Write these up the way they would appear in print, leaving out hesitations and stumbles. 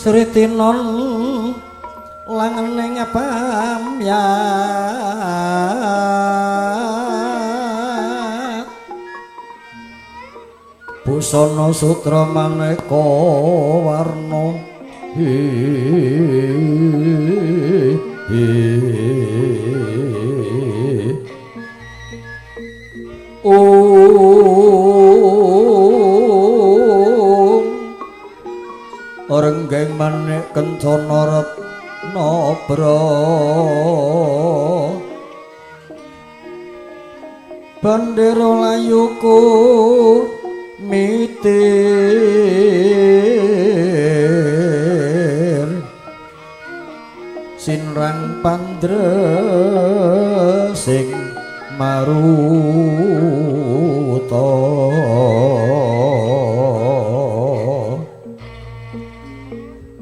Sritinon langening pamyat busana sutra maneka warna Om renggeng manik kencana retna bra bandera layuku mitir sinrang pandre sing maruta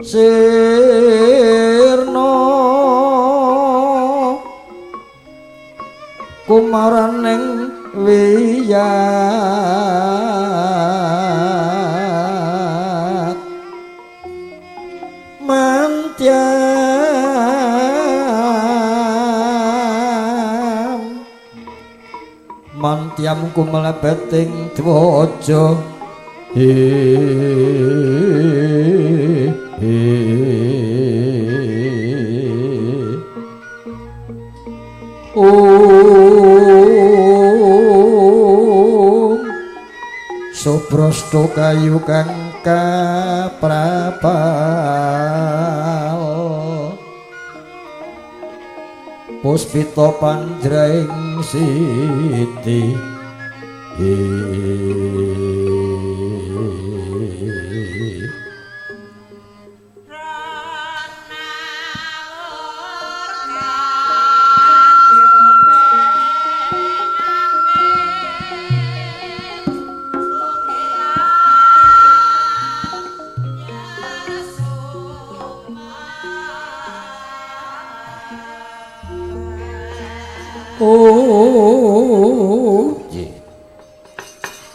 sirna kumaraning wiyat mantyam mantyam kumlebeting dwaja Om Subrasto kayu kang kaprapal puspita panjraing siti.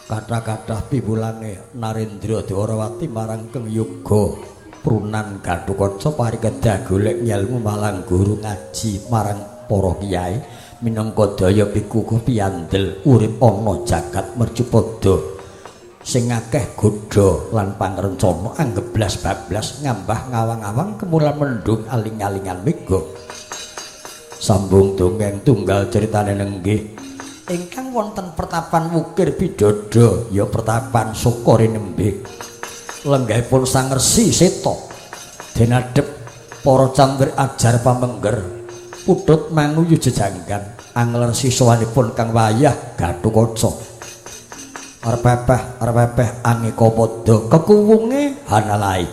Kathah-kathah piwulange Narendra Dwarawati marang Keng Yoga prunan Gatotkaca parikedah golek ngelmu malang guru ngaji marang para kiai minangka daya pikukuh piyandel urip ana jagat mercupada sing akeh godha lan pangrencana anggeblas bablas ngambah ngawang-awang kemulan mendung aling-alingan mega. Sambung dongeng tunggal ceritane nenggih ingkang wonten pertapan Wukir Bidada ya pertapan Sukari nembe lenggahipun Sang Resi Seta denadhep para candri ajar pamengger putut manguyu jejanggan angler siswanipun kang wayah Gatotkaca arepepeh arepepeh angeka padha kekuwunge hanalai.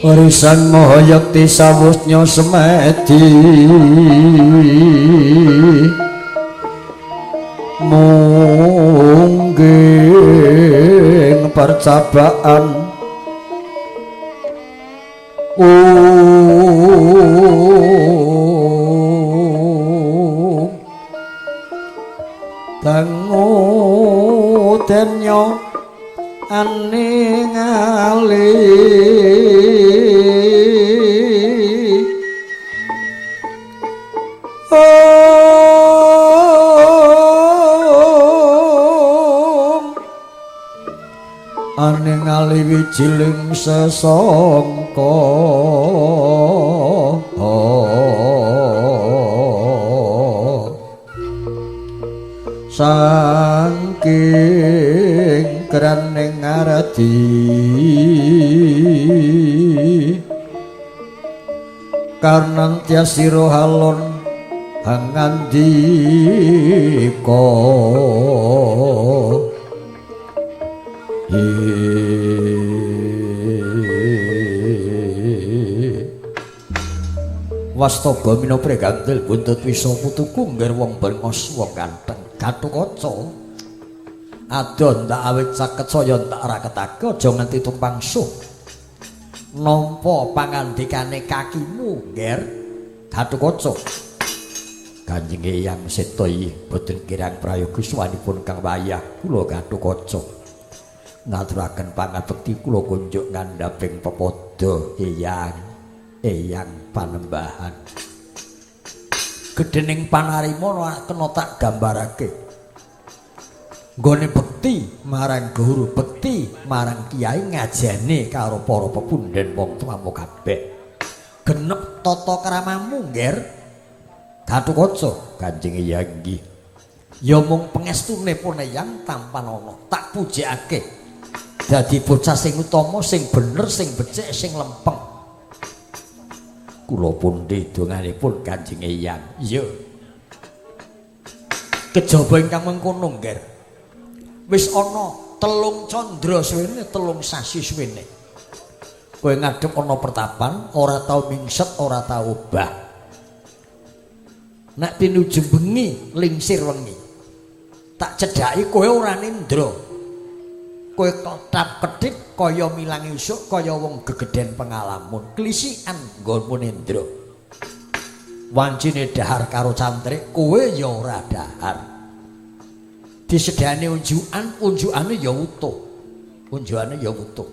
Warisan Mahayakti sawusnya semedi mungging percabaan dangu denyo aningali aningali wijiling sesangka saking kraning ngardi karnantya sira halon hangandika. Wastaga mina pregandel buntut wisa putuku ngger wong brengos wong ganteng Gatotkaca. Adoh ndak awit caket saya ndak raketake aja nganti tumpang suh. Nampa pangandikane kakimu ngger Gatotkaca. Kanjeng Eyang Seta boten kirang prayoga suwanipun Kang Wayah kula Gatotkaca. Ngaturaken pangabekti kula kunjuk ngandhaping pepadha Eyang. Eyang Panembahan. Gedhening panarima kena tak gambarake. Nggone bekti marang guru, bekti marang kiai ngajeni karo para pepundhen wong tuamu kabeh. Genep tata kramamu, Ngger. Gatotkaca, Kanjeng Eyang nggih. Ya mung pengestune pun Eyang tampan ana, tak pujekake. Dadi bocah sing utama, sing bener, sing becik, sing lempeng. Kula pundi donganipun Kanjeng Eyang. Iya. Kejaba ingkang mengkono, Ngger. Wis ana 3 candra suwene, 3 sasi suwene. Kowe ngadhep ana pertapan, ora tau mingset, ora tau obah. Nek pinuju bengi, lingsir wengi. Tak cedhaki kowe ora nindra. Kowe ketap kedhip kaya milang isuk, kaya wong gegeden pengalamun, klisikan nggonmu nindra. Wancine dahar karo cantrik, kowe ya ora dahar. Disedhane unjukan, unjukane ya utuh. Unjukane ya utuh.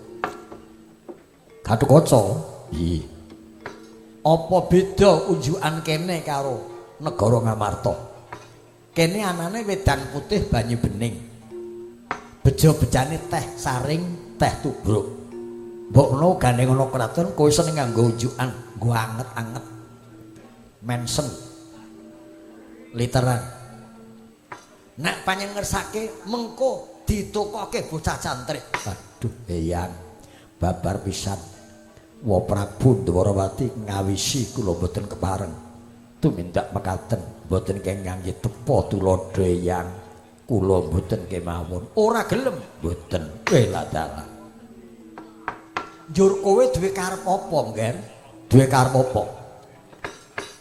Gatotkaca, piye? Apa beda unjukan kene karo negara Ngamarta? Kene anane wedang putih banyu bening. Bejo-bejane teh saring, teh tubruk. Mbok menawa gandeng ana kraton kowe seneng nganggo unjukan, nggo anget-anget. Mensen. Literan. Nek panjenengan ngersake mengko ditukoke bocah cantrik. Aduh, Eyang. Babar pisan. Wa Prabu Dwarawati ngawisi kula mboten kepareng. Tumindak mekaten mboten kenging ngangge tepa tuladha Eyang. Kula mboten kemawon. Ora gelem mboten. Wela dalah. Njur kowe duwe karep apa, Ngger? Duwe karep apa?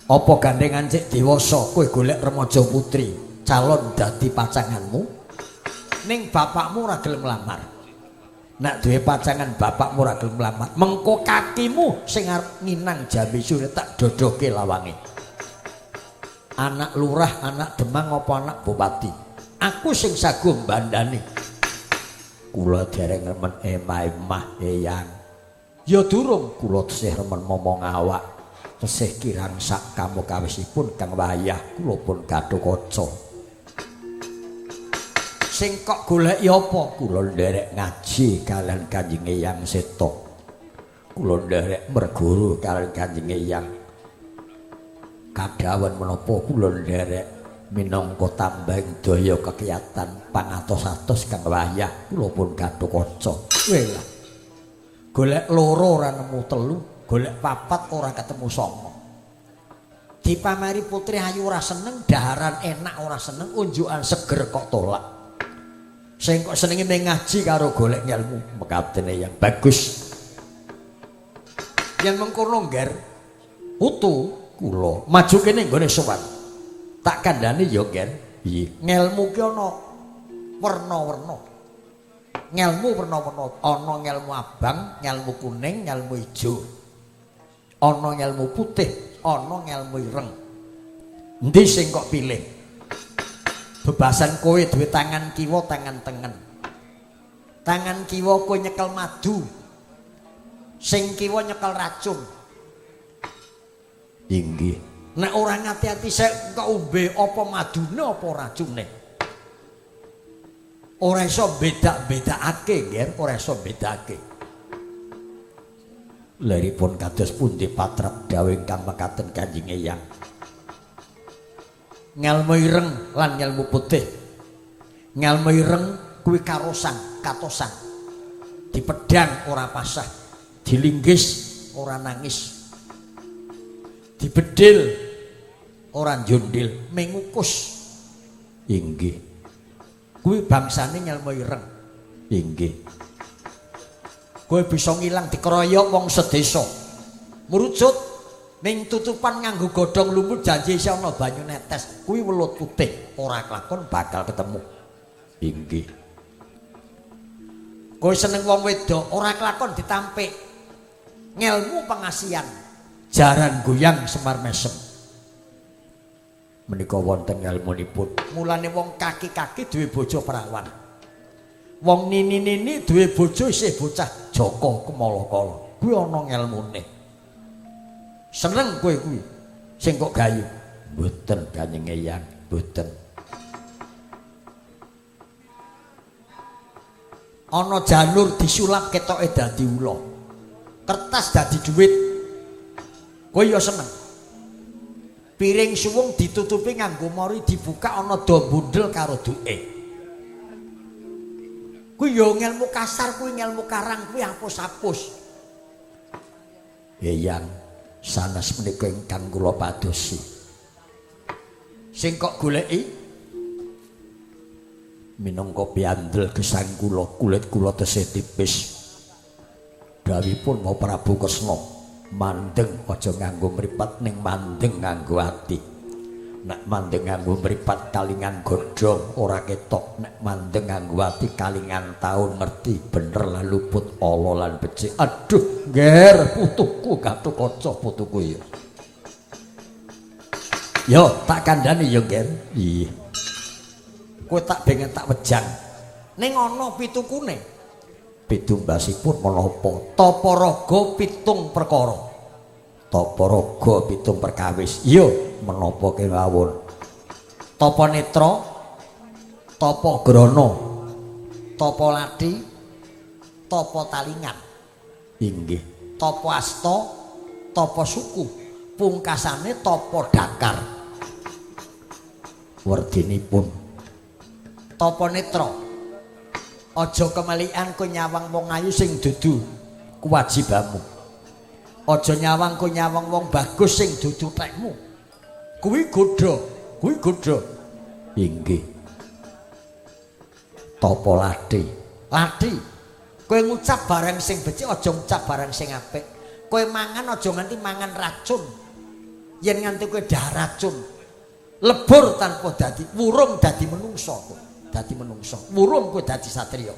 Apa gandengan cek dewasa kowe golek remaja putri calon dadi pacanganmu? Ning bapakmu ora gelem nglamar. Nek duwe pacangan bapakmu ora gelem nglamar, mengko kakimu sing arep nginang jambi sure tak dodoke lawange. Anak lurah, anak demang apa anak bupati? Aku sing sago mbandani. Kula dereng remen emah-emah Eyang. Ya durung kula tesih remen momong awak. Tesih kirang sak kamukawisipun Kang Wayah kula pun Gatotkaca. Sing kok goleki apa? Kula nderek ngaji kalian Kanjeng Eyang Seta. Kula nderek merguru kalian Kanjeng Eyang. Kadhawan menapa kula nderek minangka tambahing daya kekiyatan pangatos-atos Kang Wayah kula pun Gatotkaca. Welah. Golek loro ora nemu telu, golek papat ora ketemu songo. Dipameri putri ayu ora seneng, daharan enak ora seneng, unjukan seger kok tolak. Sing kok senenge mung ngaji karo golek ilmu, mekatene yang bagus. Yen mengkono ngger putu kula maju kene nggone sowan. Tak kandhani ya ngger. Piye? Ngelmu ki ana werna-werna. Ngelmu werna-werna, ana ngelmu abang, ngelmu kuning, ngelmu ijo. Ana ngelmu putih, ana ngelmu ireng. Endi sing kok pilih? Bebasan kowe duwe tangan kiwa, tangan tengen. Tangan kiwa kowe nyekel madu. Sing kiwa nyekel racun. Inggih. Nek ora ngati-ati sek kok ombe apa madune apa racune. Ora iso beda-bedakake, nggih, ora iso bedake. Leripun kados pundi patrap dawuh ingkang mekaten Kanjeng Eyang. Ngelmu ireng lan ngelmu putih. Ngelmu ireng kuwi karosan, katosan. Dipedhang ora pasah, dilinggis ora nangis. Dibedil ora njondil, mengukus. Inggih. Kuwi bangsane ngelmu ireng. Inggih. Kowe bisa ngilang dikeroyok wong sedesa. Mrucut ning tutupan nganggo godhong lumut janji isih ana banyu netes. Kuwi welut putih, ora kelakon bakal ketemu. Inggih. Kowe seneng wong wedok, ora kelakon ditampik. Ngelmu pengasihan. Jaran goyang Semar mesem. Menika wonten ngelmunipun. Mulane wong kaki-kaki duwe bojo perawan. Wong nini-nini duwe bojo isih bocah jaka kemala-kala. Kuwi ana ngelmune. Seneng kowe kuwi sing kok gayu. Mboten Kanjeng Eyang, mboten. Ana janur disulap ketoke dadi ula. Kertas dadi duit. Kowe ya seneng. Piring suwung ditutupi nganggo mori dibuka ana do bundel karo duke. Kuwi ya ngelmu kasar, kuwi ngelmu karang, kuwi apus-apus. Eyang sanes menika ingkang kula padosi. Sing kok goleki minangka piandel gesang kula, kulit kula tesih tipis. Dawuhipun Maha Prabu Kresna, mandeng aja nganggo mripat ning mandeng nganggo ati. Nek mandeng nganggo mripat kalingan godhong ora ketok, nek mandeng nganggo ati kalingan taun ngerti bener lan luput ala lan becik. Aduh, ngger putuku Gatotkaca putuku ya. Yo tak kandhani ya, Ngger. Iya. Kowe tak bengen tak wejang. Ning ana pitukune. Pitumbasipun menapa? Tapa raga pitung perkara. Tapa raga pitung perkawis. Iya, menapa kemawon? Tapa netra, tapa grana, tapa lathi, tapa talingan. Inggih. Tapa asta, tapa suku, pungkasane tapa dakar. Werdinipun tapa netra. Aja kemelikan kowe nyawang wong ayu sing dudu kewajibanmu. Aja nyawang kowe nyawang wong bagus sing dudu tekmu. Kuwi godha, kuwi godha. Inggih. Tapa lathi. Lathi. Kowe ngucap barang sing becik aja ngucap barang sing apik. Kowe mangan aja nganti mangan racun. Yen nganti kowe dah racun, lebur tanpa dadi, wurung dadi menungso kowe. Dadi menungso, wurung kowe dadi satriya.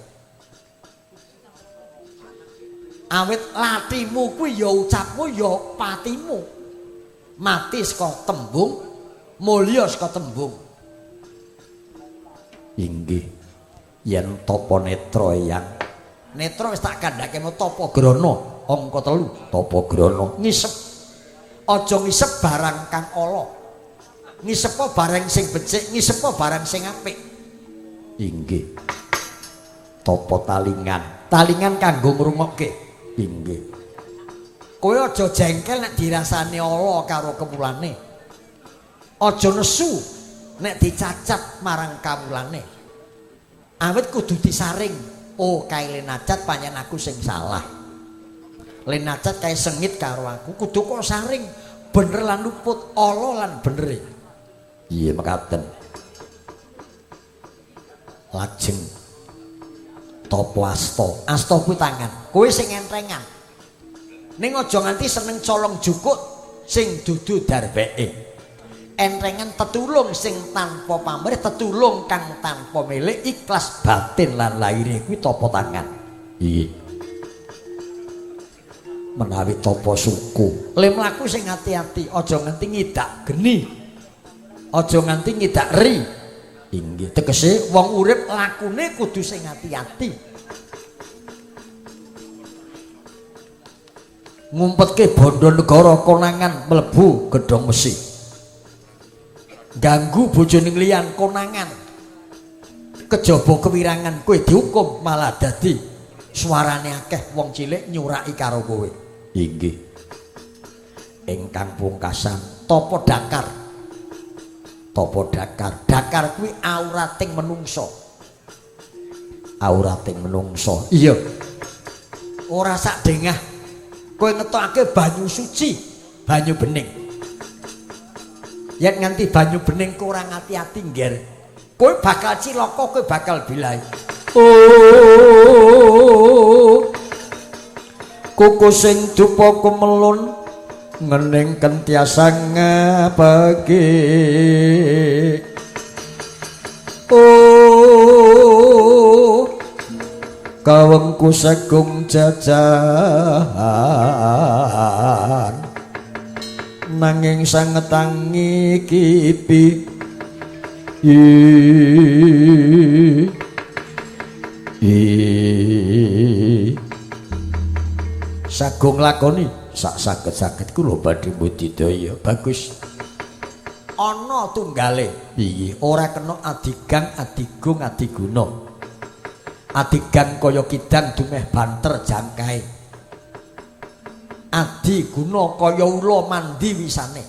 Awit latimu kuwi ya ucapmu ya patimu. Mati saka tembung, mulya saka tembung. Inggih. Yen tapa netra Eyang. Netra wis tak kandhake mau tapa grana, angka 3, tapa grana ngisep. Aja ngisep barang kang ala. Ngisepo barang sing becik, ngisepo barang sing apik. Inggih. Tapa talingan. Talingan kanggo ngrungokke. Inggih. Kowe aja jengkel nek dirasani ala karo kewulane. Aja nesu nek dicacat marang kawulane. Awit kudu disaring. Oh, kae lenacat pancen aku sing salah. Lenacat kae sengit karo aku, kudu kok saring bener lan luput, ala lan benere. Iya mekaten. Lajeng tapa asta. Asta kuwi tangan. Kowe sing entrengan. Ning aja nganti seneng colong jukuk sing dudu darbeke. Entrengan tetulung sing tanpa pamrih, tetulung kang tanpa milik, ikhlas batin lan lahire kuwi tapa tangan. Iya. Menawi tapa suku, le mlaku sing ati-ati, aja nganti ngidak geni. Aja nganti ngidak ri. Inggih, tegese wong urip lakune kudu sing ati-ati. Ngumpetke bondo negara konangan mlebu gedhong mesi. Ganggu bojone liyan konangan. Kejaba kewirangan kowe dihukum malah dadi suarane akeh wong cilik nyuraki karo kowe. Inggih. Ingkang pungkasan tapa dakar. Tapa dakar. Dakar kuwi aurating menungsa. Aurating menungsa. Iya. Ora sak dengah kowe ngetokake banyu suci, banyu bening. Yen nganti banyu bening kurang ati-ati ngger, kowe bakal cilaka, kowe bakal bilai. Oh, kuku sing dupa kumelun ngening kentiasa ngapake. Oh, kawengku sagung jajahan nanging sanget tangi kipi. Sagung lakoni sak saged-saged kula badhe budidaya. Bagus. Ana tunggale. Piye? Ora kena adigang, adigung, adiguna. Adigang kaya kidang dumeh banter jangkae. Adiguna kaya ula mandi wisane.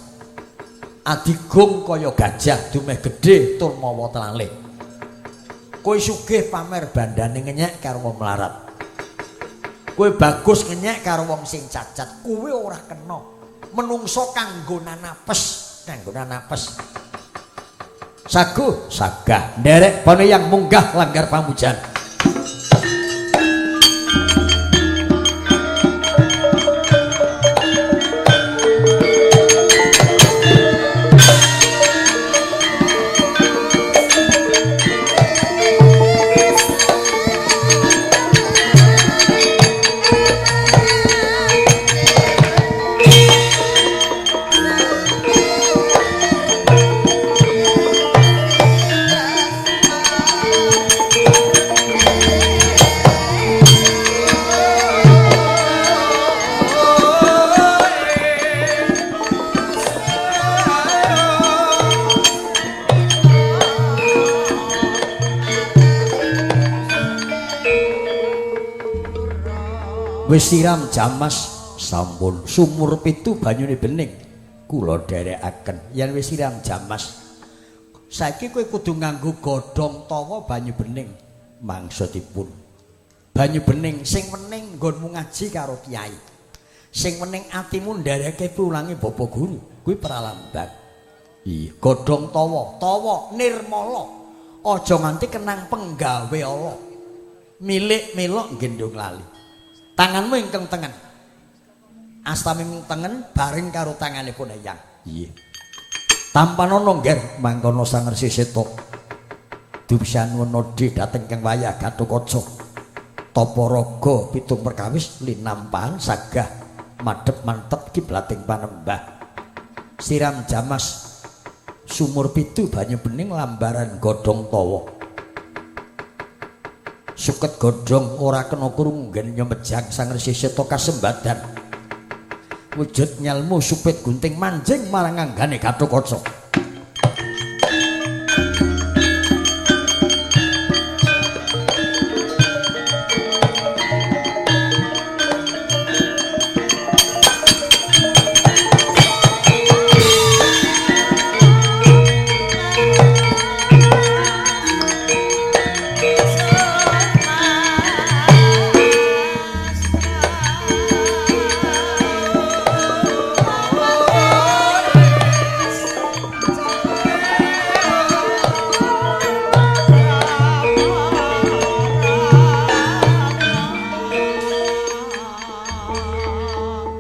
Adigung kaya gajah dumeh gedhe tur mawa telale. Kowe sugih pamer bandane ngenyek karo wong melarat. Kowe bagus ngenyek karo wong sing cacat. Kowe ora kena menungso kanggo napes, kanggo napes. Saguh sagah nderek yang munggah langgar pamujan. Wis siram jamas sampun sumur pitu banyune bening kula dherekaken. Yen wis siram jamas saiki kowe kudu nganggo godhong tawa banyu bening. Maksudipun banyu bening sing wening nggonmu ngaji karo kiai, sing wening atimu ndereke pulange bapak guru, kuwi pralambang. Iya, godhong tawa, tawa nirmala, aja nganti kenang penggawe Allah, milik melok gendhong lali. Tanganmu ingkang tengen, astami tengen bareng karo tanganipun eyang. Iya. Tampanono ngger mangkono Sang Resi Seta. Dupsanuwana dhateng kang wayah Gatotkaca. Tapa raga pitung perkawis linampahan sagah madhep mantep kiblating panembah. Siram jamas sumur pitu banyu bening lambaran godhong tawa. Suket godhong ora kena krungu nggen nyemejang Sang Resi Seta kasembadan. Wujud nyelmu supit gunting manjing marang anggane Gatotkaca.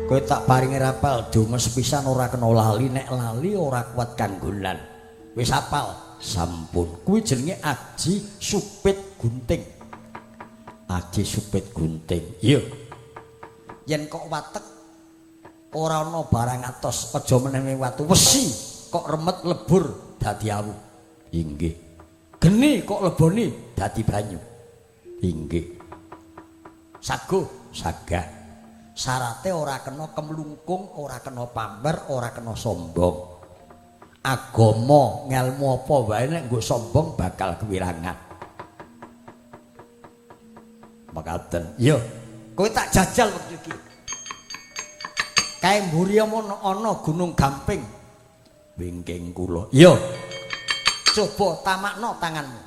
Kowe tak paringi rapal donga sepisan ora kena lali, nek lali ora kuat kanggonan. Wis apal? Sampun. Kuwi jenenge aji supit gunting. Aji supit gunting. Iya. Yen kok watek ora ana barang atos, aja meneh watu wesi kok remet lebur dadi awu. Inggih. Geni kok leboni dadi banyu. Inggih. Sago sagah. Syarate ora kena kemlungkung, ora kena pamer, ora kena sombong. Agama ngelmu apa wae nek nggo sombong bakal kewirangan. Mekaten. Iya. Kowe tak jajal wektu iki. Kae mburi ana Gunung Gamping. Wingking kula. Iya. Coba tamakno tanganmu.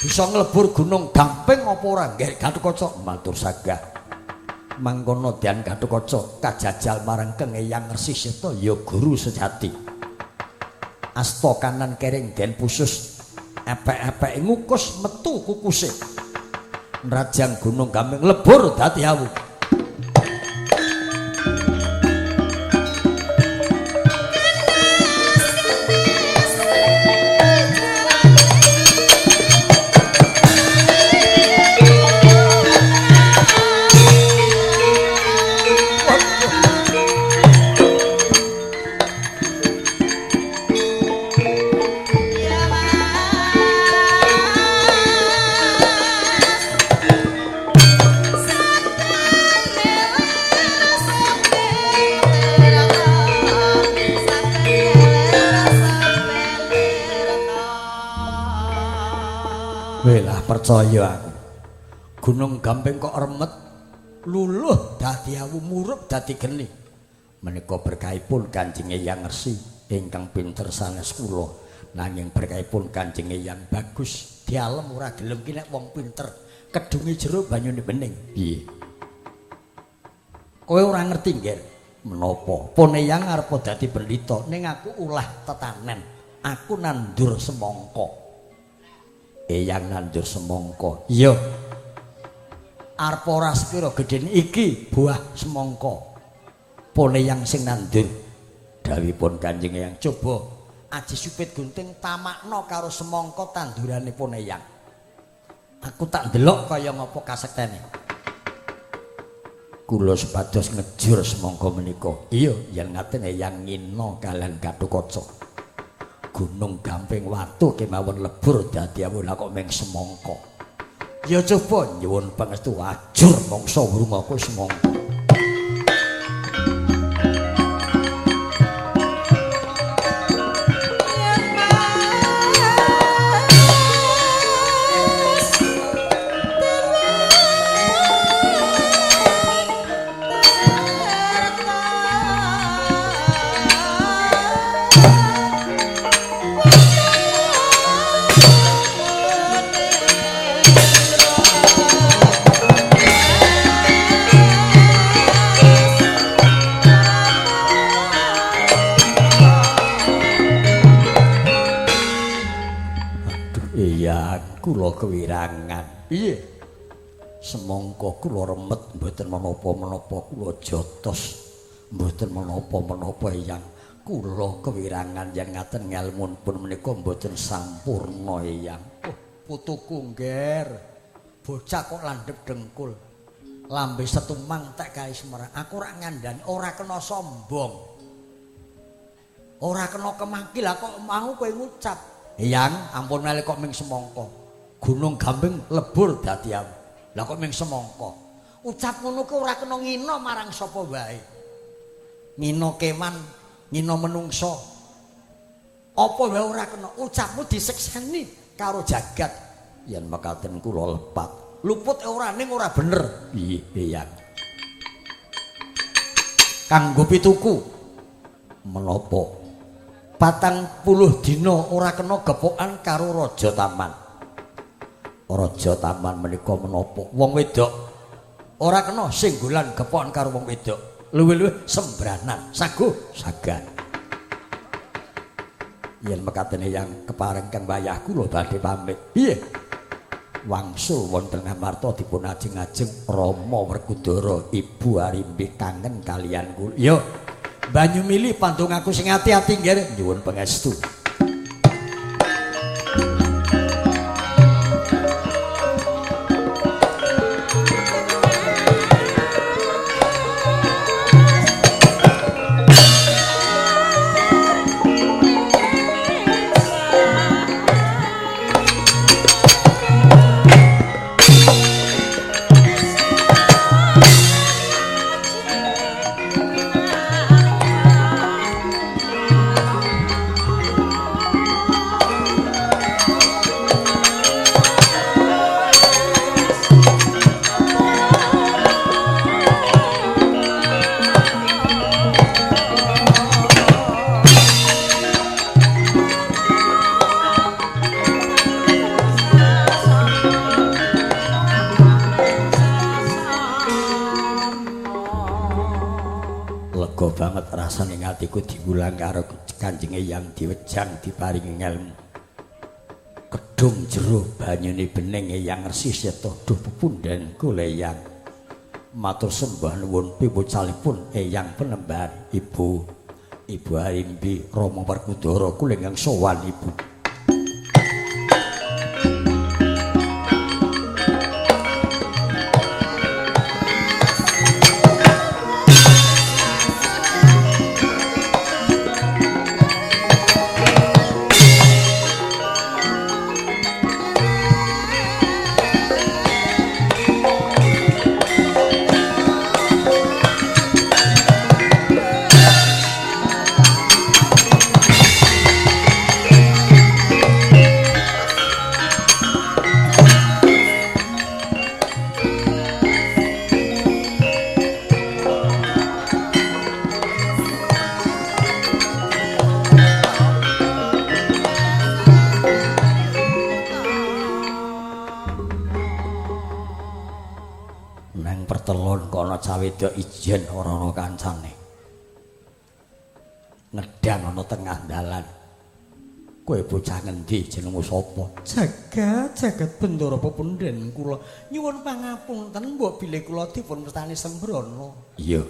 Bisa nglebur Gunung Gamping apa ora? Nggih, Gatotkaca matur sagah. Mangkono dian Gatotkaca kajajal marang Kang Eyang Resi Seta ya guru sejati. Asta kanan kering den pusus epek-epeke ngukus metu kukuse. Nrajang Gunung Gamping lebur dadi awu. Percaya aku. Gunung Gamping kok remet luluh dadi awu, murup dadi geni. Menika berkahipun Kanjeng Eyang Resi ingkang pinter sanes kula, nanging berkahipun Kanjeng Eyang bagus dialem ora gelem ki nek wong pinter kedunge jero banyune bening. Piye? Kowe ora ngerti nggih menapa? Pun Eyang arep dadi pendhita ning aku ulah tetanen. Aku nandur semangka. Eyang nandur semangka. Iya. Arep ora sepira gedene iki buah semangka. Pun Eyang sing nandur. Dawuhipun Kanjeng Eyang, coba aji supit gunting tamakno karo semangka tandurane pun Eyang. Aku tak ndelok kaya ngapa kasektene. Kula supados ngejur semangka menika. Iya, yen ngaten Eyang ngina kalian Gatotkaca. Gunung Gamping watu kemawon lebur dadi awu, lah kok mung semangka. Ya coba nyuwun pangestu ajur mangsa wrungaku semangka. Kula kewirangan. Piye? Semangka kula remet mboten menapa-menapa, kula jotos mboten menapa-menapa Eyang. Kula kewirangan yen ngaten ngelmunipun menika mboten sampurna Eyang. Oh, putuku ngger. Bocah kok landhep dengkul. Lambe setumang tek kae semerang. Aku ora ngandani, ora kena sombong. Ora kena kemangki lah kok mau kowe ngucap. Eyang, ampun melek kok ming semangka. Gunung Gamping lebur dadi awu. Lah kok ming semangka. Ucap ngono ku ora kena ngina marang sapa wae. Ngina kewan, ngina menungsa. Apa wae ora kena. Ucapmu disekseni karo jagat. Yen mekaten kula lepat. Luput ora ning ora bener. Piye, Eyang? Kanggo pituku menapa? 40 dina ora kena gepokan karo Raja Taman. Raja Taman menika menapa? Wong wedok ora kena singgulan gepokan karo wong wedok. Luwih-luwih sembranan, saguh sagan. Yen mekatene yang kepareng kang wayah kula badhe pamit. Piye? Wangsul wonten Ngamarta dipun ajeng-ajeng Rama Werkudara, Ibu Arimbi kangen kaliyan kula. Yo, banyu mili pandongaku sing ati-ati nggih, nyuwun pangestu. Banget rasane atiku diwulang karo Kanjeng Eyang diwejang diparingi ngelmu. Kedung jero banyune bening Eyang Resi Seta duh pepundhen kula Eyang. Matur sembah nuwun piwucalipun Eyang penembar Ibu. Ibu Arimbi Rama Werkudara kula ingkang sowan Ibu. Wedok ijen ora ana kancane. Ngedang ana tengah dalan. Kowe bocah ngendi jenengmu sapa? Jagat jagat Bendara pepundhen kula. Nyuwun pangapunten mbok bilih kula dipun wastani Sembrono. Iya.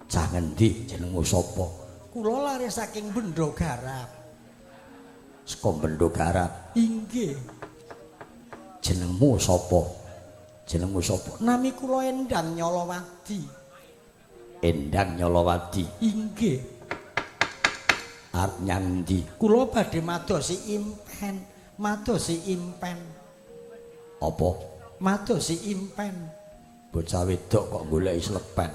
Cah ngendi jenengmu sapa? Kula lare saking Bendo Garap. Saka Bendo Garap. Inggih. Jenengmu sapa? Jenengmu sapa? Nami kula Endang Nyolowadi. Endang Nyolowadi. Inggih. Arep nyang ndi? Kula badhe madosi impen, madosi impen. Apa? Madosi impen. Bocah wedok kok goleki slepen.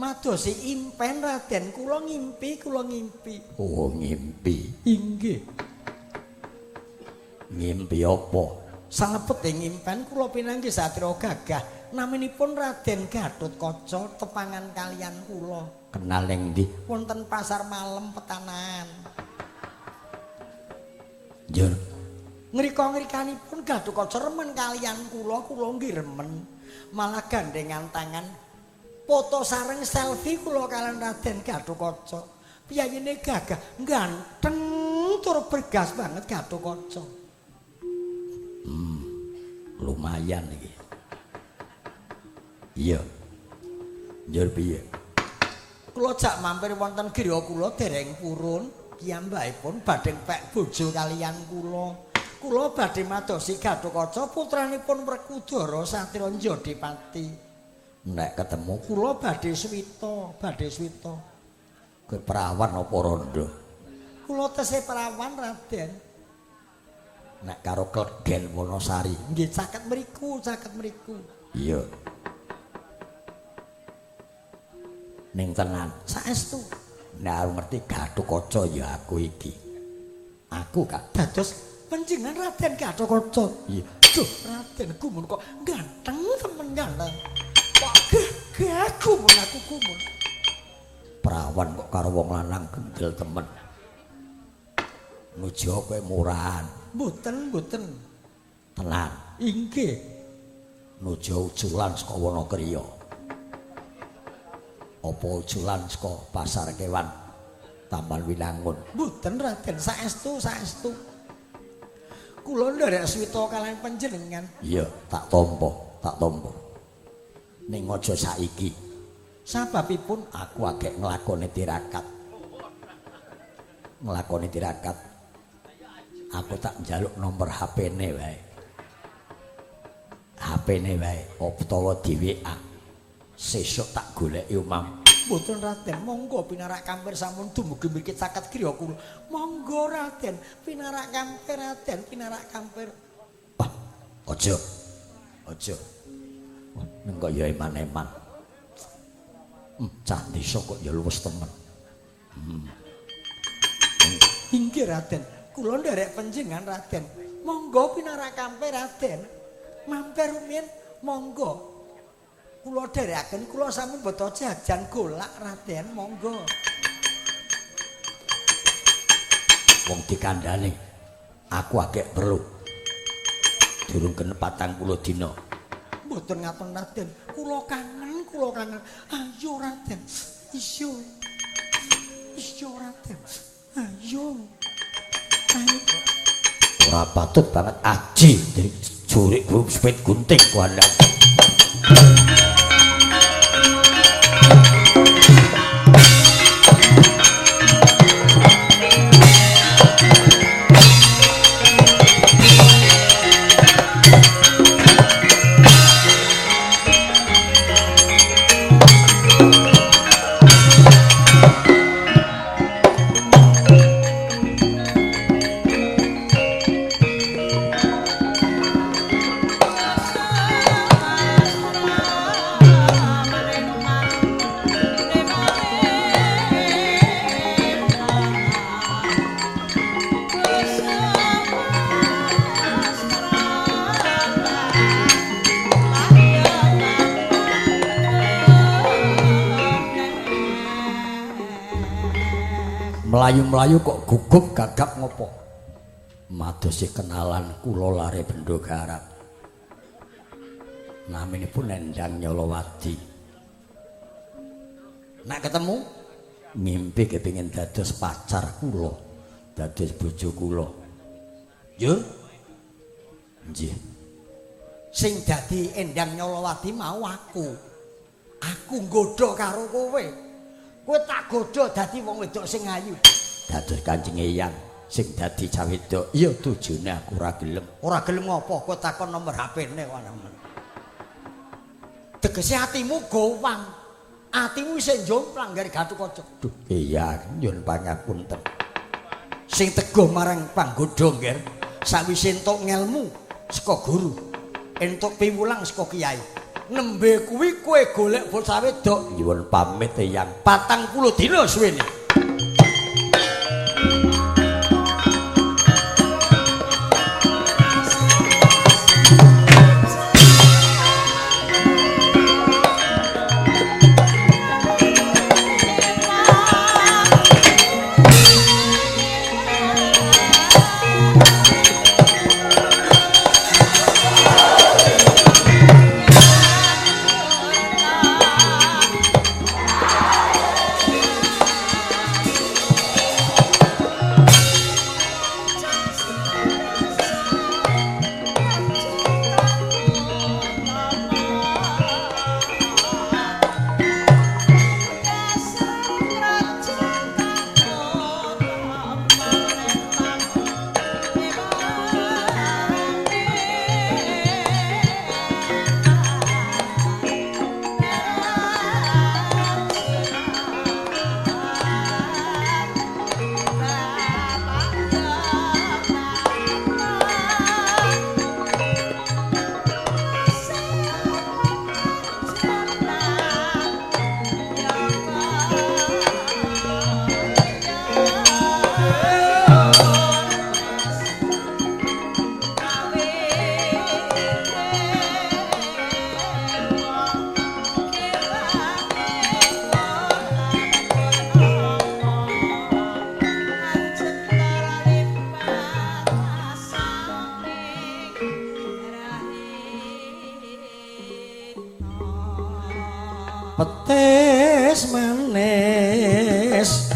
Madosi impen Raden, kula ngimpi, kula ngimpi. Oh, ngimpi. Inggih. Ngimpi apa? Salebet impen kula pinanggih satria gagah naminipun Raden Gatotkaca tepangan kaliyan kula. Kenal ning ndi? Wonten pasar malam Petanahan. Njur ngrika-ngrikanipun Gatotkaca remen kaliyan kula, kula nggih remen. Malah gandengan tangan foto sareng selfie kula kaliyan Raden Gatotkaca. Piyayine gagah, ganteng tur bergas banget Gatotkaca. Lumayan iki. Iya. Njur piye? Kula jak mampir wonten griya kula dereng purun, piyambakipun badhe pek bojo kaliyan kula. Kula badhe madosi Gatotkaca putranipun Werkudara Satria Njodipati. Nek ketemu kula badhe swita, badhe swita. Kowe perawan apa rondo? Kula tesih perawan Raden. Nek karo Klegen Wonosari nggih caket mriku, caket mriku. Iya. Ning tenan saestu. Nek arep ngerti Gatotkaca ya aku iki. Aku kak dados panjenengan Raden Gatotkaca. Iya. Duh, Raden gumun kok ganteng temen ganteng. Kok gagah gumun aku gumun. Perawan kok karo wong lanang gendel temen. Nuju kowe murahan. Mboten, mboten. Tenan. Inggih. Nuju uculan saka Wanakriya. Apa uculan saka Pasar Kewan Taman Winangun? Mboten Raden, saestu, saestu. Kula nderek swita kalian panjenengan. Iya, tak tampa, tak tampa. Ning aja saiki. Sababipun aku agek nglakoni tirakat. Nglakoni tirakat. Aku tak njaluk nomor HP-ne wae. HP-ne wae utawa di WA. Sesuk tak goleki omah. Mboten Raden, monggo pinarak kampir sampun dumugi mriki caket griya kula. Monggo Raden, pinarak kampir Raden, pinarak kampir. Wah, aja. Aja. Wah, ning kok ya eman-eman. Cah desa kok ya luwes temen. Inggih Raden, kula nderek panjenengan Raden. Monggo pinarak kampir Raden. Mampir rumiyin monggo. Kula dherekaken kula sampun beto jajan golak Raden, monggo. Wong dikandhane aku agek perlu. Durung genep 40 dina. Mboten ngaten Raden, kula kangen, kula kangen. Ayo Raden. Isyo. Isyo Raden. Ayo. Ayo. Ora patut banget aji jurik sepit gunting kuandang. Mlayu-mlayu kok gugup gagap ngopo? Madosi kenalan kula lare Bendo Garap. Naminipun Endang Nyolowati. Nak ketemu ngimpi kepingin dados pacar kula, dados bojo kula. Yo. Nggih. Sing dadi Endang Nyolowati mau aku. Aku nggodha karo kowe. Kowe tak godha dadi wong wedok sing ayu. Dados Kanjeng Eyang sing dadi cah wedok. Iya tujune aku ora gelem. Ora gelem ngopo? Kowe takon nomor HP-ne kok. Tegese atimu gowang. Atimu isih njomplang gare Gatotkaca. Duh, Eyang nyuwun pangapunten. Sing teguh marang panggodha nggih. Sawise entuk ngelmu saka guru, entuk piwulang saka kiai. Nembe kuwi kowe golek bocah wedok. Nyuwun pamit Eyang. 40 dina suwene. Petis manis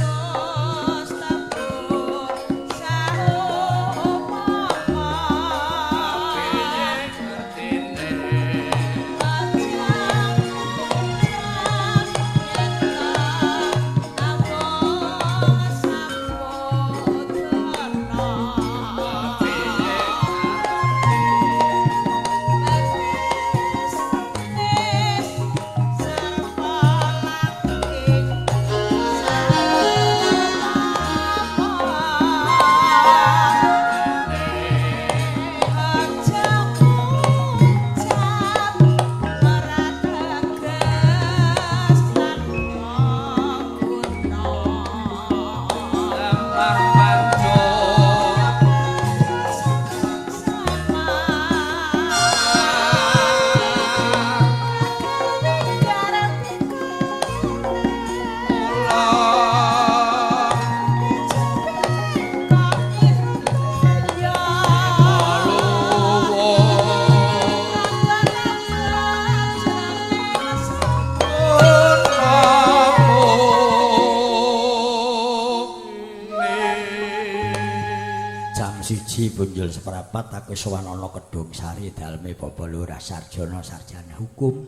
Siji punjul seprapat aku sowan ana Kedung Sari daleme Bapak Lurah Sarjana sarjana hukum.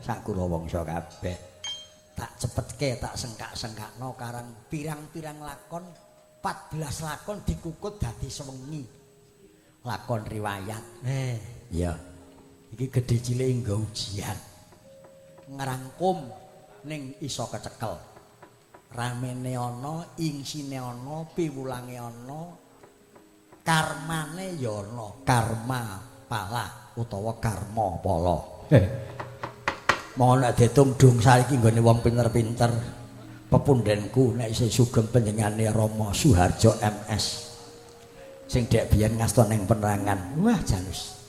Sak Kurawangsa kabeh. Tak cepetke, tak sengkak-sengkakno karang pirang-pirang lakon 14 lakon dikukut dadi sewengi. Lakon riwayat. Iya. Iki gedhe cilik nggo ujian. Ngrangkum ning iso kecekel. Ramene ana, ingsine ana, piwulange ana, karmane ya ana, karma pala utawa karma pala. Monggo nek ditung Dungsari iki nggone wong pinter-pinter. Pepundhenku nek isih sugeng panjenengane Rama Suharjo MS. Sing dek biyen ngasta ning penerangan. Wah, janus.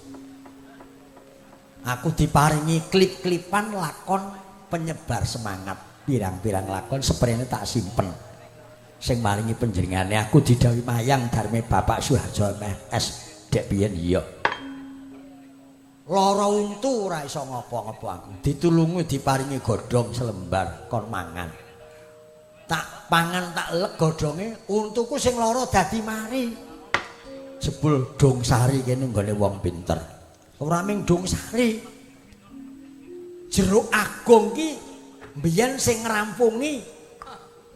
Aku diparingi klip-klipan lakon penyebar semangat. Pirang-pirang lakon seprene tak simpen. Sing maringi panjenengane aku didhawuhi mayang darme Bapak Suharjo MS dek biyen iya. Lara untu ora iso ngopo-ngopo aku. Ditulungi diparingi godhong selembar kon mangan. Tak pangan tak lek godhonge, untuku sing lara dadi mari. Jebul Dungsari kene nggone wong pinter. Ora ming Dungsari. Jeruk Agung ki mbiyen sing ngrampungi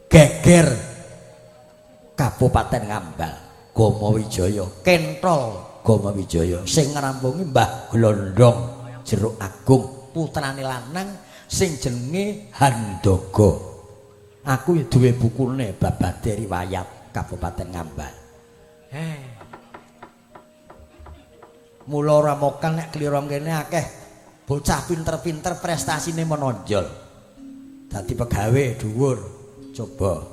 geger Kabupaten Ngambal, Gomo Wijaya, Kentol Gomo Wijaya sing ngrampungi Mbah Glondong Jeruk Agung, putrane lanang sing jenenge Handogo. Aku duwe bukune babade riwayat Kabupaten Ngambal. Mula ora mokan nek klirong kene akeh bocah pinter-pinter prestasine menonjol. Dadi pegawe dhuwur, coba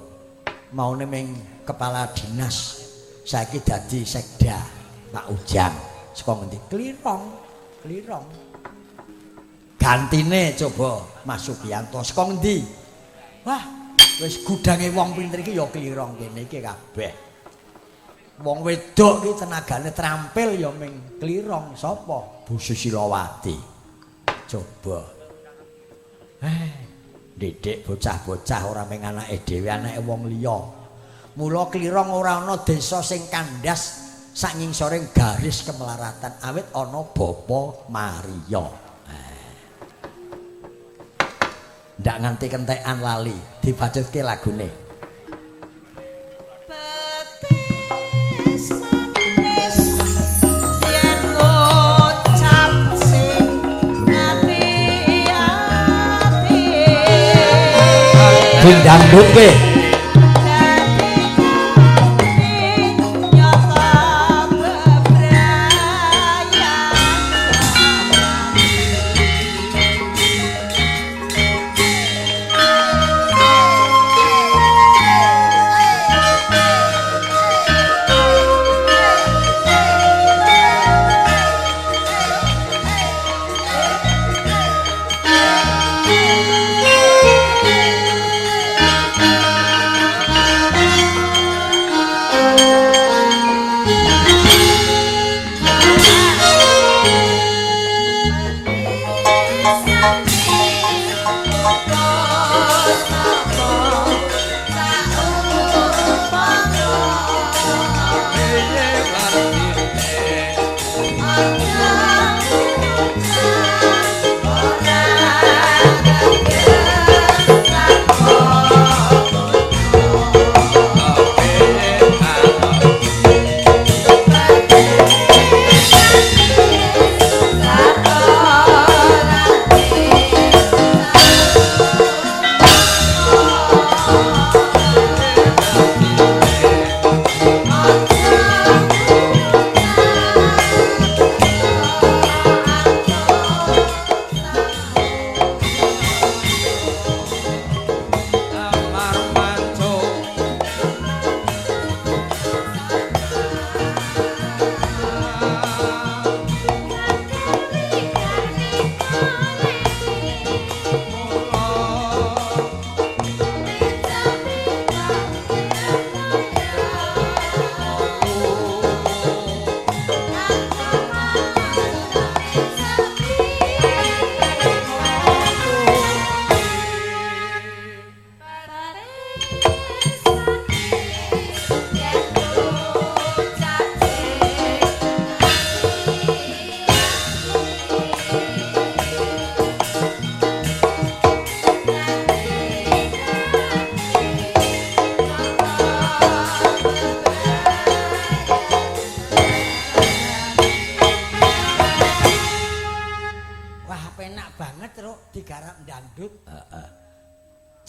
maune ming kepala dinas saiki dadi sekda Pak Ujang saka ngendi? Klirong, Klirong. Gantine coba Mas Sugianto saka ngendi? Wah, wis gudange wong pinter iki ya Klirong kene iki kabeh. Wong wedok iki tenagane terampil ya ming Klirong sapa? Bu Susilawati. Coba. Didik bocah-bocah ora ming anake dhewe, anake wong liya. Mula Klirong ora ana desa sing kandhas sak ngingsore garis kemelaratan awit ana Bapa Maria. Ndak nganti kentekan lali, dibacutke lagune. Betis manis yen ngucap sing ati-ati. Dindangdutke.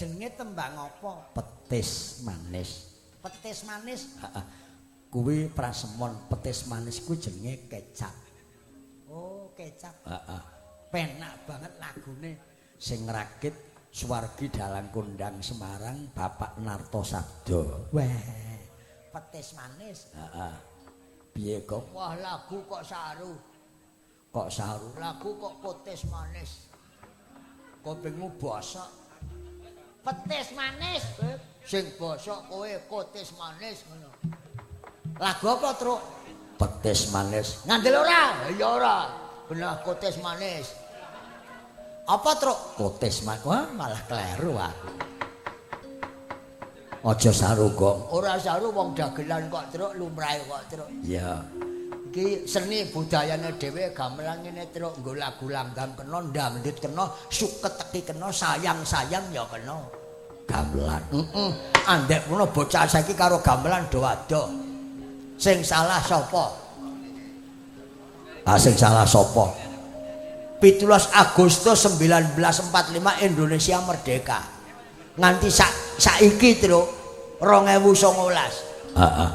Jenenge tembang apa? Petis manis. Petis manis? Heeh. Kuwi prasemon petis manis kuwi jenenge kecap. Oh, kecap. Heeh. Penak banget lagune. Sing ngrakit swargi dalang kondang Semarang Bapak Narto Sabdo. Wah, petis manis. Heeh. Piye kok? Wah, lagu kok saru. Kok saru? Lagu kok petis manis. Kupingmu bosok. Petis manis, Beb. Sing bosok kowe kotis manis ngono. Lagu apa, Truk? Petis manis. Ngandel ora? Ya ora. Benah kotis manis. Apa, Truk? Kotis manis. Wah, malah kleru aku. Aja saru, Gong. Ora saru wong dagelan kok, Truk, lumrahe kok, Truk. Iya. Iki seni budayane dhewe gamelan ngene, Truk, nggo lagu langgam kena, dangdut kena, suket teki kena, sayang-sayang ya kena. Gamelan. Heeh. Andek ngono bocah saiki karo gamelan do adoh. Sing salah sapa? Ah, sing salah sapa? 17 Agustus 1945 Indonesia merdeka. Nganti saiki, Truk, 2019. Heeh.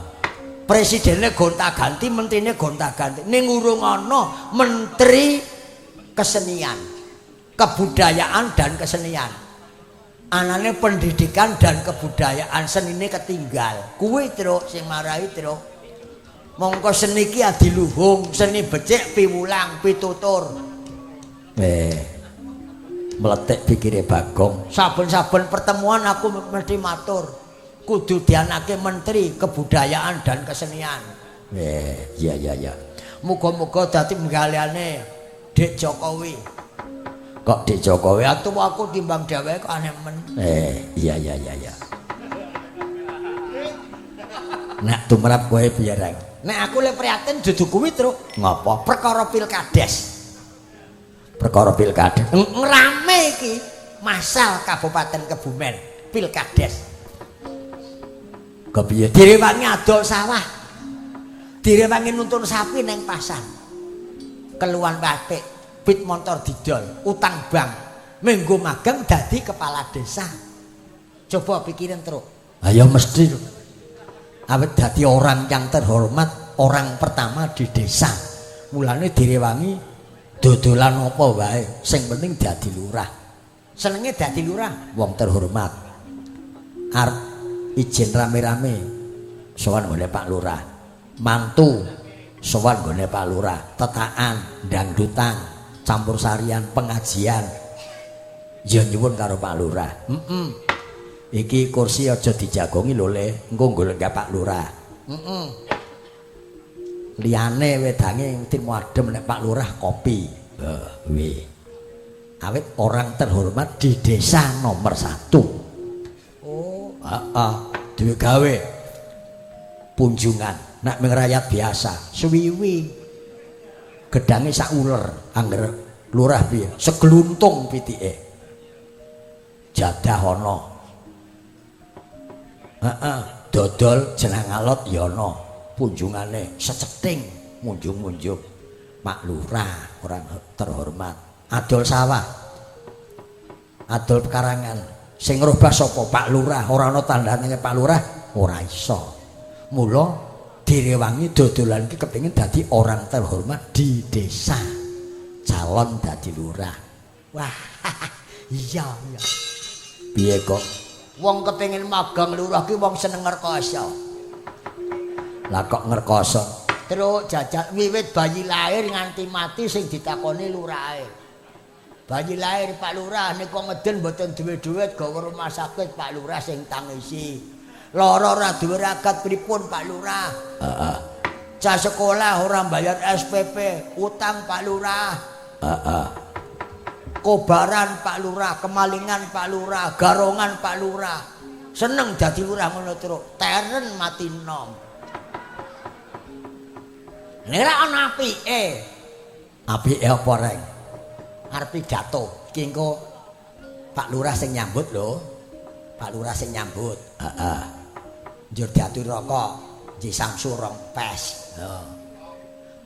Presidennya gonta-ganti, menterine gonta-ganti. Ning urung ana menteri kesenian, kebudayaan dan kesenian. Anane pendidikan dan kebudayaan, senine ketinggal. Kuwi, Truk, sing marahi, Truk. Mongko seni ki adiluhung, seni becik piwulang, pitutur. Meletik pikire Bagong. Saben-saben pertemuan aku mesti matur. Kudu dianake menteri kebudayaan dan kesenian. Iya iya iya. Muga-muga dadi penggaliane Dik Jokowi. Kok Dik Jokowi? Atuh aku timbang dheweke kok aneh men. Iya iya iya iya. Nek tumrap kowe piye, Reng? Nek aku le prihatin dudu kuwi, Truk. Ngapa? Perkara pilkades. Perkara pilkades. Ngrame iki masal Kabupaten Kebumen pilkades. Kepiye? Direwangi adol sawah. Direwangi nuntun sapi neng pasar. Keluhan batik, pit motor didol, utang bank. Minggu magang dadi kepala desa. Coba pikirin, Truk. Ayo mesti. Awit dadi orang yang terhormat, orang pertama di desa. Mulane direwangi dodolan apa wae, sing penting dadi lurah. Senenge dadi lurah, wong terhormat. Arep izin rame-rame sowan nggone Pak Lurah. Mantu sowan nggone Pak Lurah, tetakan, dangdutan, campur sarian, pengajian. Ya nyuwun karo Pak Lurah. Heeh. Iki kursi aja dijagongi lho, Le. Engko golek Pak Lurah. Heeh. Liyane wedange trimo adem nek Pak Lurah kopi. Heh, kuwi. Awit orang terhormat di desa nomor 1. Oh, heeh, duwe gawe punjungan. Nek ming rakyat biasa, suwiwi. Gedange sak uler, angger lurah piye? Segluntung pitike. Jadah ana. Heeh, dodol jenang alot ya ana. Punjungane seceting munjung-munjung. Pak Lurah orang terhormat. Adol sawah. Adol pekarangan. Sing ngrobah sapa? Pak Lurah. Ora ana tandane Pak Lurah, ora iso. Mula direwangi dodolan iki kepengin dadi orang terhormat di desa. Calon dadi lurah. Wah, iya iya. Piye kok? Wong kepengin magang lurah ki wong seneng ngrekoso. Lah kok ngrekoso? Terus jajal wiwit bayi lahir nganti mati sing ditakoni lurahe. Bayi lahir Pak Lurah nika ngeden mboten duwe dhuwit gawa rumah sakit Pak Lurah sing tangisi. Lara ora duwe ragat pripun Pak Lurah? Heeh. Cah sekolah ora mbayar SPP, utang Pak Lurah. Heeh. Kobaran Pak Lurah, kemalingan Pak Lurah, garongan Pak Lurah. Seneng dadi lurah ngono terus, teren mati nom. Nek ana apike. Apike apa, Reng? Arep pidato. Iki engko Pak Lurah sing nyambut lho. Pak Lurah sing nyambut. Heeh. Njur diaturi rokok, Nji Samsu rong pes. Lho.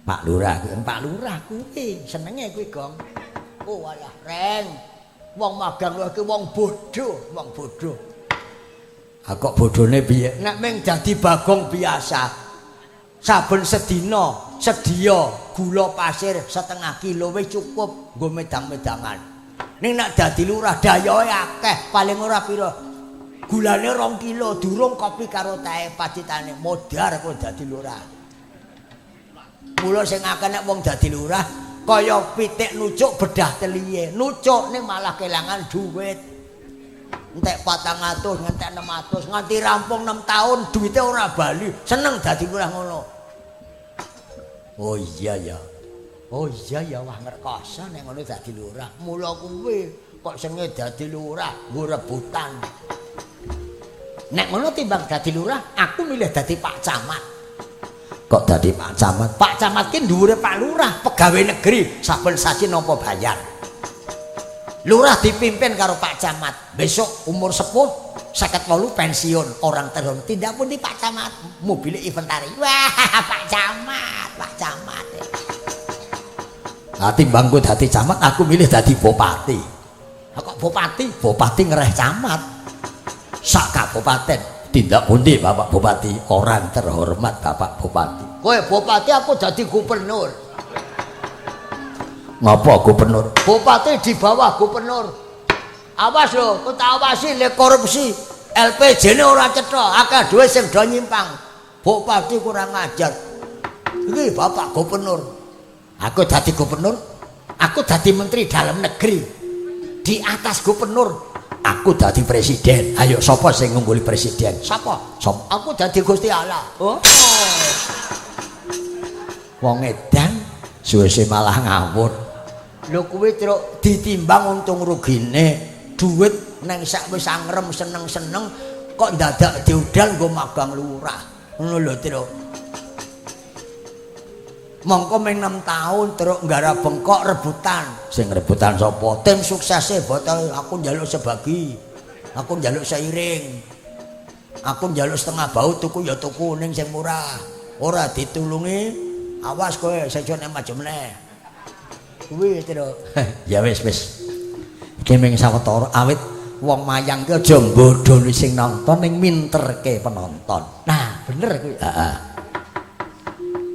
Pak Lurah kuwi, Pak Lurah kuwi senenge kuwi, Gong. Oh alah, Reng. Wong magang lho iki wong bodho, wong bodho. Ha kok bodhone piye? Nek ming dadi bagong biasa. Saben sedina sedia gula pasir setengah kilo wis cukup nggo medang-medangan. Ning nek dadi lurah dayohe akeh, paling ora pira? Gulane 2 kilo, durung kopi karo tae pacitane modar kok dadi lurah. Mula sing akeh nek wong dadi lurah kaya pitik nucuk bedah teliye, nucuk ning malah kelangan duit. Entek 400, ngentek 600, nganti rampung 6 tahun duwite ora bali. Seneng dadi lurah ngono. Oh iya ya. Oh iya ya, wah ngrekoso nek ngono dadi lurah. Mula kuwi kok senge dadi lurah nggo rebutan. Nek ngono timbang dadi lurah, aku milih dadi Pak Camat. Kok dadi Pak Camat? Pak Camat ki dhuwure Pak Lurah, pegawai negeri, saben sasi nampa bayar. Lurah dipimpin karo Pak Camat. Besok umur sepuh 58 pensiun, orang terhormat. Tindak pundi Pak Camat? Mobil inventari. Wah, Pak Camat, Pak Camat. Nah, timbang kowe dadi camat, aku milih dadi bupati. Lah kok bupati? Bupati ngereh camat. Sak kabupaten. Tindak pundi Bapak Bupati? Orang terhormat Bapak Bupati. Kowe bupati, aku dadi gubernur. Ngapa gubernur? Bupati di bawah gubernur. Awas lho, kowe tak awasi le korupsi. LPJ-ne ora cetha, akeh dhuwit sing do nyimpang. Bupati kurang ajar. Iki Bapak Gubernur. Aku dadi gubernur, aku dadi menteri dalam negeri. Di atas gubernur, aku dadi presiden. Ayo sapa sing ngungguli presiden? Sapa? Sapa? Aku dadi Gusti Allah. Oh. Wong edan suwe-suwe malah ngawur. Lho kuwi truk ditimbang untung rugine, duit neng sak wis angrem seneng-seneng kok ndadak diudal nggo magang lurah. Ngono lho truk. Mongko ming 6 tahun truk nggarap bengkok rebutan. Sing rebutan sapa? Tim suksese botol aku njaluk sebagi. Aku njaluk seiring. Aku njaluk setengah bau tuku ya tuku ning sing murah. Ora ditulungi, awas kowe sesuk nek maju meneh. Kuwi truk. Ya wis wis. Iki ming sawetara awit wong mayang ki aja mbodhoni sing nonton ning minterke penonton. Nah, bener kuwi. Heeh.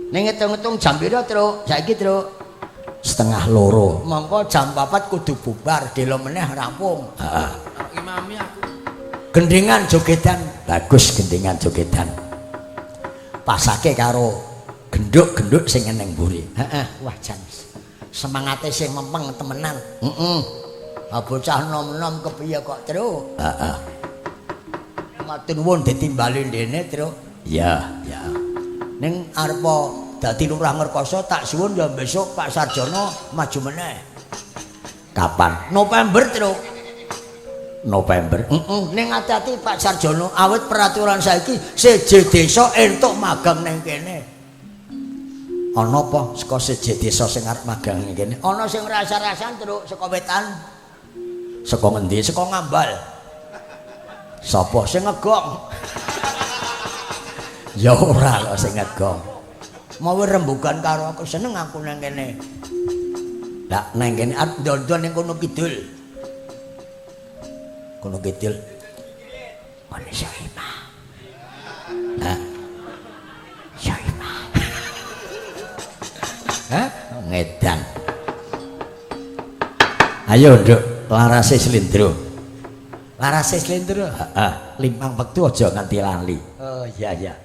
Ning ngitung-ngitung jam pira, Truk? Saiki, Truk? 1:30. Mongko jam 4 kudu bubar, delo meneh rampung. Heeh. Imami aku. Gendingan jogedan. Bagus gendingan jogedan. Pasake karo genduk-genduk sing eneng mburi. Heeh, wah jan. Semangate sing mempeng temenan. Heeh. Ah bocah nom-nom kepiye kok, Truk? Heeh. Matur nuwun ditimbali ndene, Truk. Iya, ya. Ning arepa dadi lurah Ngrekoso tak suwun ya besok Pak Sarjono maju meneh. Kapan? November, Truk. November. Heeh, ning ati-ati Pak Sarjono, awit peraturan saiki seje desa entuk magang ning kene. Ana apa saka seje desa sing arep magang ning kene? Ana sing rasa-rasan, Truk, saka wetan. Saka ngendi? Saka Ngambal. Sapa sing ngegong? Ya ora kok sing ngegong. Mau rembugan karo aku, seneng aku nang kene. Lah nang kene arep ndondon ning kono kidul. Kono kidul. Ono Soimah. Hah? Soimah. Hah? Ngedan. Ayo nduk, larase slendro. Larase slendro? Heeh, 5 wektu aja nganti lali. Oh iya iya.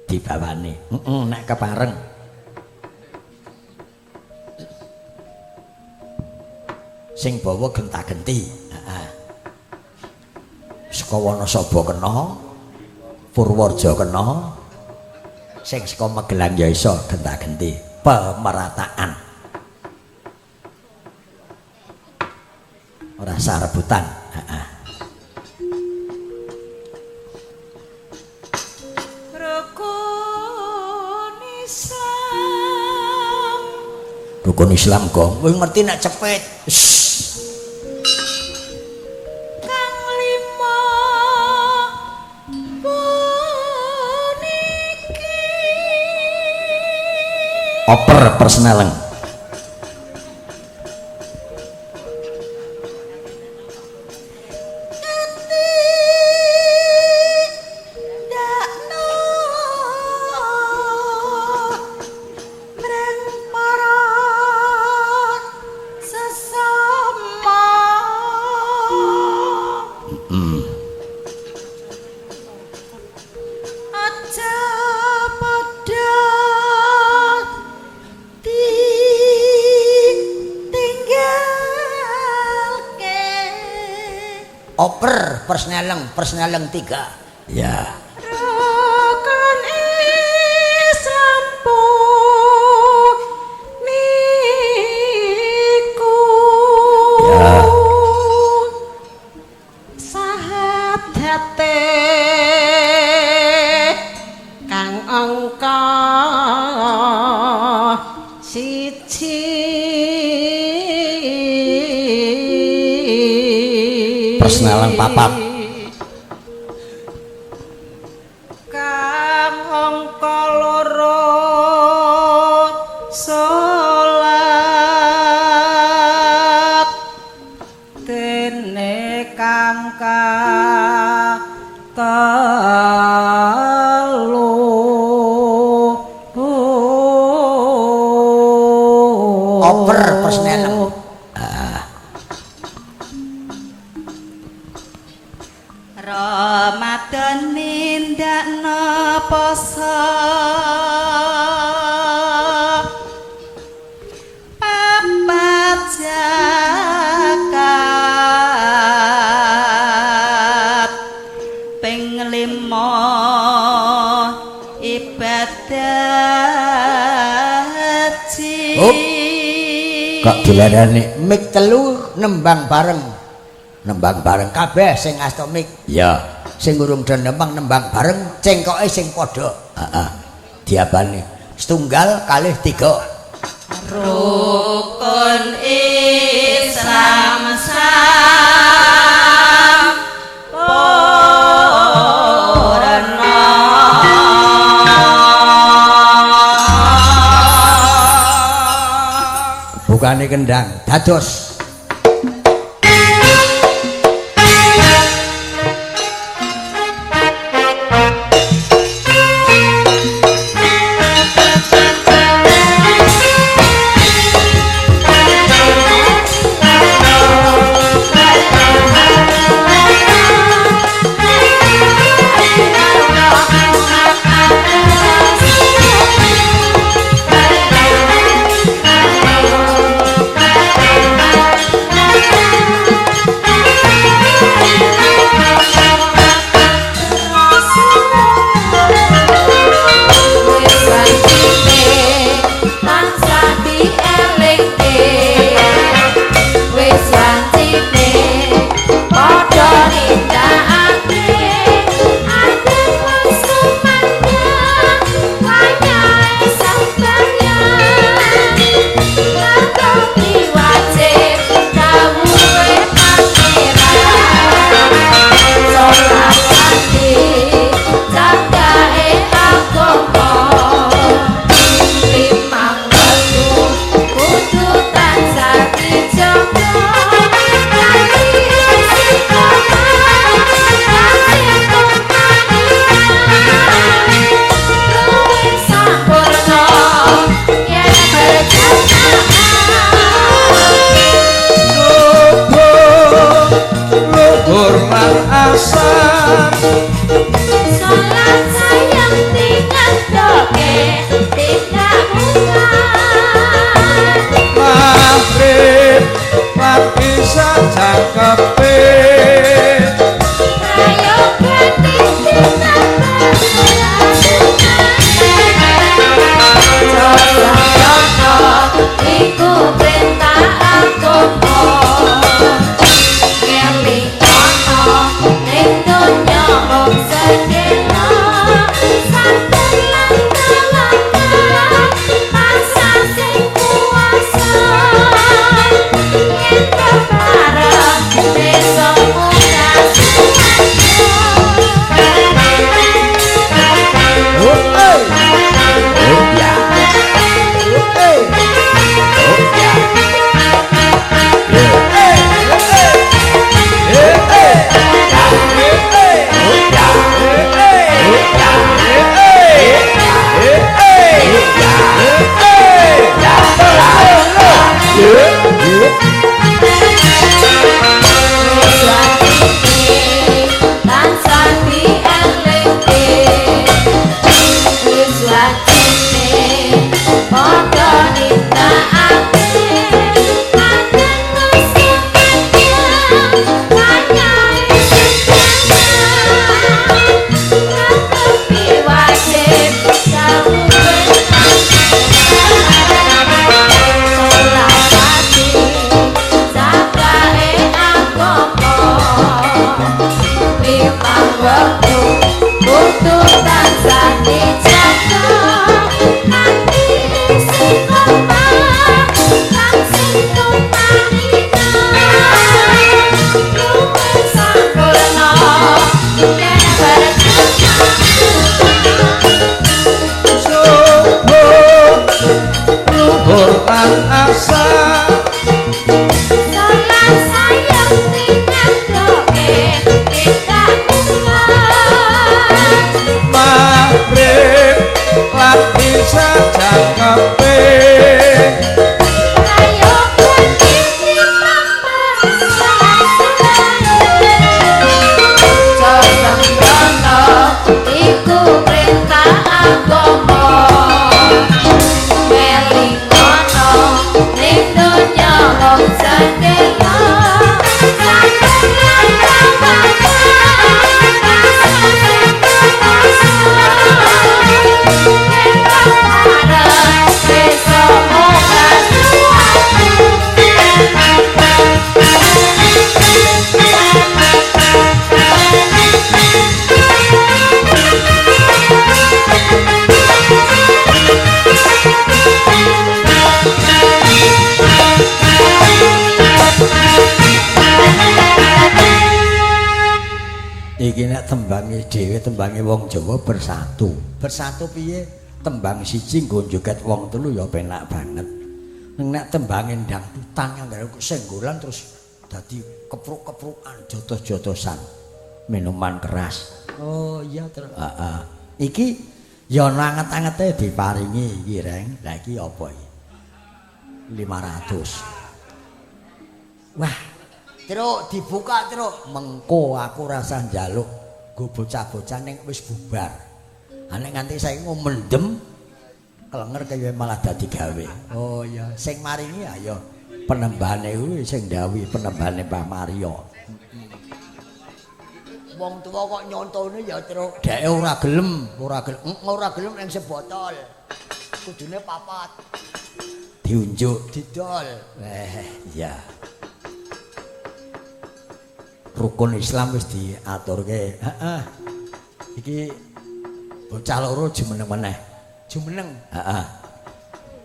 Dibawani. Heeh, nek kepareng. Sing bawa genta-genti. Heeh. Saka Wanasaba kena, Purworejo kena, sing saka Magelang ya iso genta-genti. Pemerataan. Ora usah rebutan. Heeh. Rukun Islam. Rukun Islam kok. Kowe ngerti nek cepet. Kang lima puniki. Oper persneleng. Sesama. Aja padha ditinggalke. Oper persneleng, persneleng 3. Ya. Rukun Islam niku. Ya. Sahadate kang angka 1. Persneleng 4. Kang angka 2 salat dene kang 3. Oper persneleng. Ramadan nindakno poso 4 zakat ping 5 ibadah haji. Hup. Kok dilarani? Mik 3 nembang bareng. Nembang bareng kabeh sing asta mik. Ya. Sing urung do nembang nembang bareng, cengkoke sing padha. Heeh. Diabane 1 kalih 3. Rukun Islam sampurna. Bukane kendang dados. Salat sayang tinggal doke tindak muka. Maghrib lagi sajangkepe. Ayo ganti tindak. Iku perintah agama. Ngeling ana ning donya mung sedhela. Saben lan teladan tansah sing kuwasa. Yen kepareng desa munggah suwarga. Oh, ya. Oh, ya. Yeah. Iki nek tembange dhewe, tembange wong Jawa bersatu. Bersatu piye? Tembang siji nggo joget wong telu ya penak banget. Ning nek tembange dangdutan anggere senggolan terus dadi kepruk-keprukan, jotos-jotosan. Minuman keras. Oh iya terus. Heeh. Iki ya anget-angete diparingi iki, Reng. Lah iki apa iki? 500. Wah, Truk dibuka truk, mengko aku rasa njaluk nggo bocah-bocah ning wis bubar. Ha nek nganti saiki mendem klenger kaya malah dadi gawe. Oh iya, sing maringi ayo penembane kuwi sing ndhawuhi penembane Mbah Mario. Wong tuwa kok nyontone ya truk. Dheke ora gelem, ora gelem, ora gelem ning sebotol. Kudune papat. Diunjuk, didol. Iya. Rukun Islam wis diaturke. Heeh. Iki bocah loro jumeneng meneh. Jumeneng. Heeh.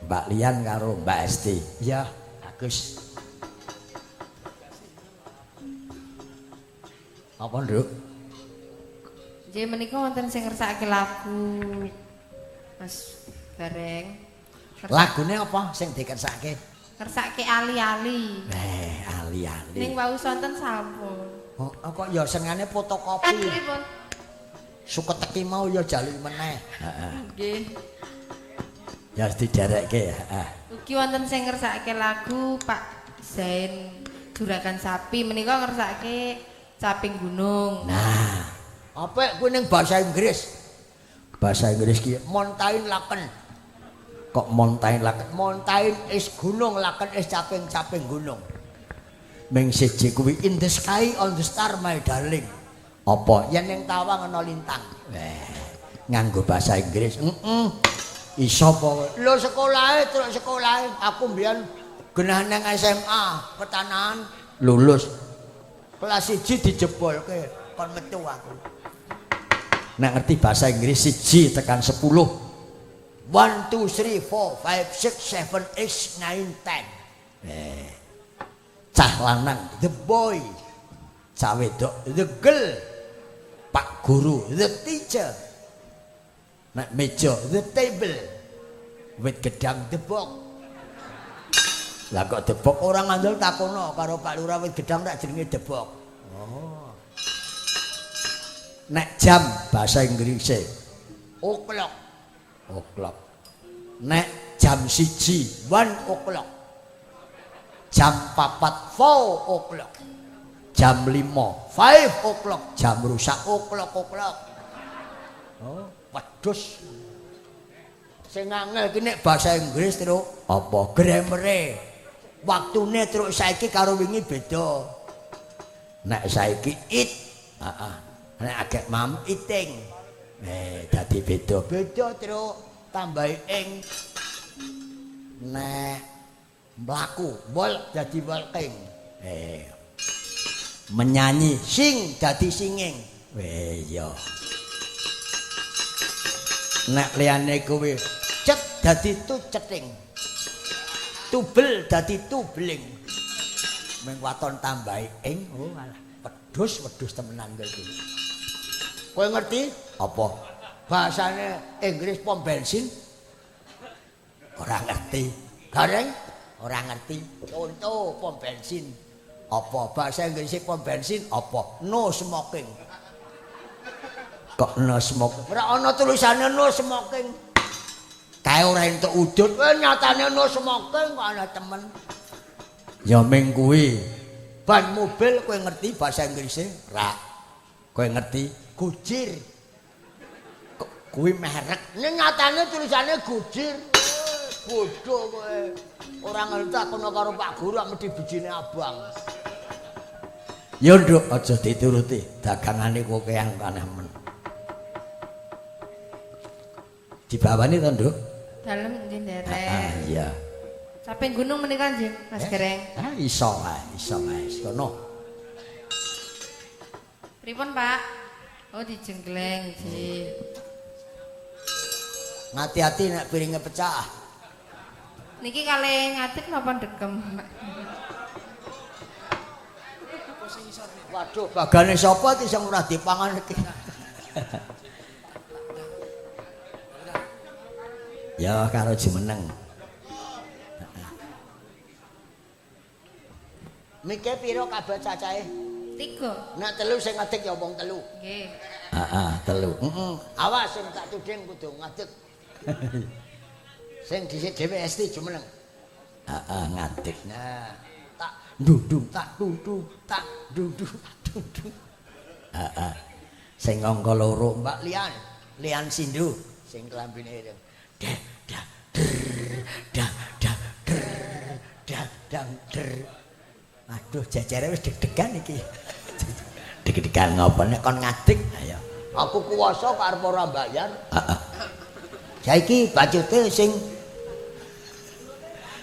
Mbak Lian karo Mbak Esti. Iya, bagus. Apa, Nduk? Nggih menika wonten sing ngersakake lagu. Mas Gareng. Lagune apa sing dikersake? Ngersake ali-ali. Ali-ali. Ning wau sonten sampun. Oh, kok ya sengane fotokopi. Pripun? Suket teki mau ya jaluki meneh. Heeh. Nggih. Ya wis diderekke, heeh. Ugi wonten sing ngersakake lagu Pak Zain Juragan Sapi menika ngersakake Caping Gunung. Nah, apik kuwi ning bahasa Inggris. Bahasa Inggris ki mountain laken. Kok mountain laken? Mountain is gunung, laken is caping-caping gunung. Ming siji kuwi in the sky on the star my darling. Apa? Yen ning tawang ana lintang. Nganggo bahasa Inggris. Heeh. Iso apa? Lho sekolahe, truk sekolahe. Aku mbiyen genah nang SMA, petanahan lulus. Kelas 1 dijebolke, kon metu aku. Nek ngerti bahasa Inggris 1 tekan 10. 1 2 3 4 5 6 7 8 9 10. Cah lanang the boy, cah wedok the girl, pak guru the teacher, nek meja the table, wit gedang the box. Lah kok debok? Ora ngandel takono karo Pak Lurah, wit gedang tak jenenge debok. Oh. Nek jam bahasa Inggrise o'clock. O'clock. Nek jam 1 1 o'clock. Jam 4 4 o'clock. Jam 5 5 o'clock. Jam rusak o'clock o'clock. Oh, wedhus. Sing angel ki nek bahasa Inggris truk apa grammare. Waktune truk saiki karo wingi beda. Nek saiki it, heeh. Nek agek mam eating. Dadi beda. Beda truk tambahi ing. Nek mlaku walk dadi walking. Menyanyi sing dadi singing. Iya. Nek liyane kuwi cet dadi tu ceting. Tubel dadi tubeling. Ming waton tambahi ing. Oh alah, wedhus wedhus temenan kowe iki. Kowe ngerti apa bahasane Inggris pom bensin? Ora ngerti. Gareng? Ora ngerti. Contoh pom bensin. Apa bahasa Inggris pom bensin? Apa? No smoking. Kok no smoking? Ora ana tulisane no smoking. Kae ora entuk udut. Nyatane no smoking kok ana temen. Ya ming kuwi. Ban mobil kowe ngerti bahasa Inggrise? Ra. Kowe ngerti? Gojir. Kok kuwi merek? Ning nyatane tulisane Gojir. Bodoh kowe. Ora ngerti aku karo Pak Guru mesti bijine abang. Ya nduk aja dituruti, dagangane kokean aneh men. Dibawani to, Nduk? Dalem nggih nderek. Iya. Caping gunung menika nggih, Mas Gareng. Ah iso wae, iso wae. Kono. Pripun, Pak? Oh, dijenggleng nggih. Ngati-ati nek piringe pecah. Niki kalih ngadeg napa ndekem, Pak? Waduh, bagane sapa iki sing ora dipangan iki? Ya karo jumeneng. Mike pira kabeh cacahe? 3. Nek telu sing ngadeg ya wong telu. Nggih. Heeh, telu. Heeh. Awas sing tak tuding kudu ngadeg. Sing dhisik dhewe esti jumeneng. Heeh, ngadeg. Nah, tak ndundung tak tundung tak ndundung tak tundung. Heeh. Sing angka loro Mbak Lian, Lian Sindu sing klambine ireng. Dah dah der dah dah der dah dang der. Aduh, jejere wis deg-degan iki. Deg-degan ngopo nek kon ngadeg? Ayo. Aku kuwasa kok arep ora mbayar. Heeh. Saiki bacute sing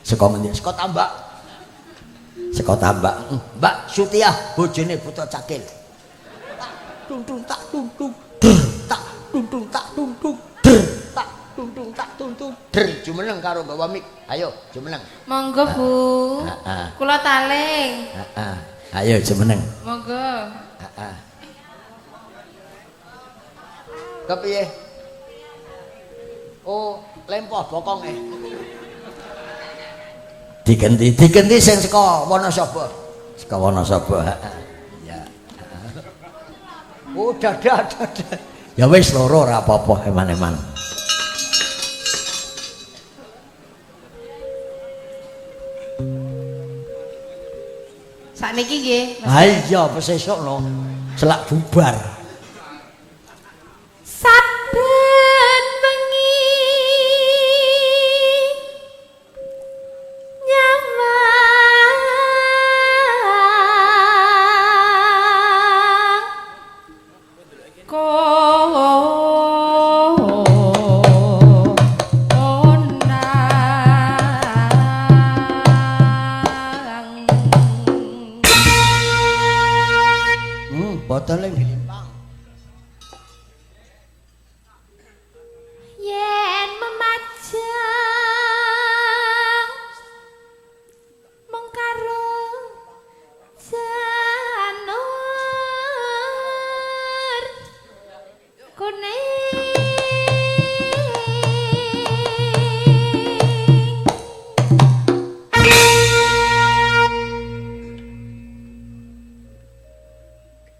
saka ngendi? Saka Tambak. Saka Tambak. Mbak Sutiah bojone Buta Cakil. Tak tuntung tak tuntung der tak tuntung tak tuntung der tak tuntung tak tuntung der jumeneng karo gawa mik. Ayo jumeneng. Monggo Bu. Heeh. Kula taling. Heeh. Ayo jumeneng. Monggo. Heeh. Kepiye? Oh, lempoh bokonge. Digenti, digenti sing saka Wonosobo. Saka Wonosobo, heeh. Ya. Oh, dadah dadah. Ya wis loro ora apa-apa, eman-eman. Sakniki nggih. Ha iya, wis esuk no. Selak bubar. Saben wengi nyawang konang. Botole ngelimpang. Yen memajang mung karo janur kuning.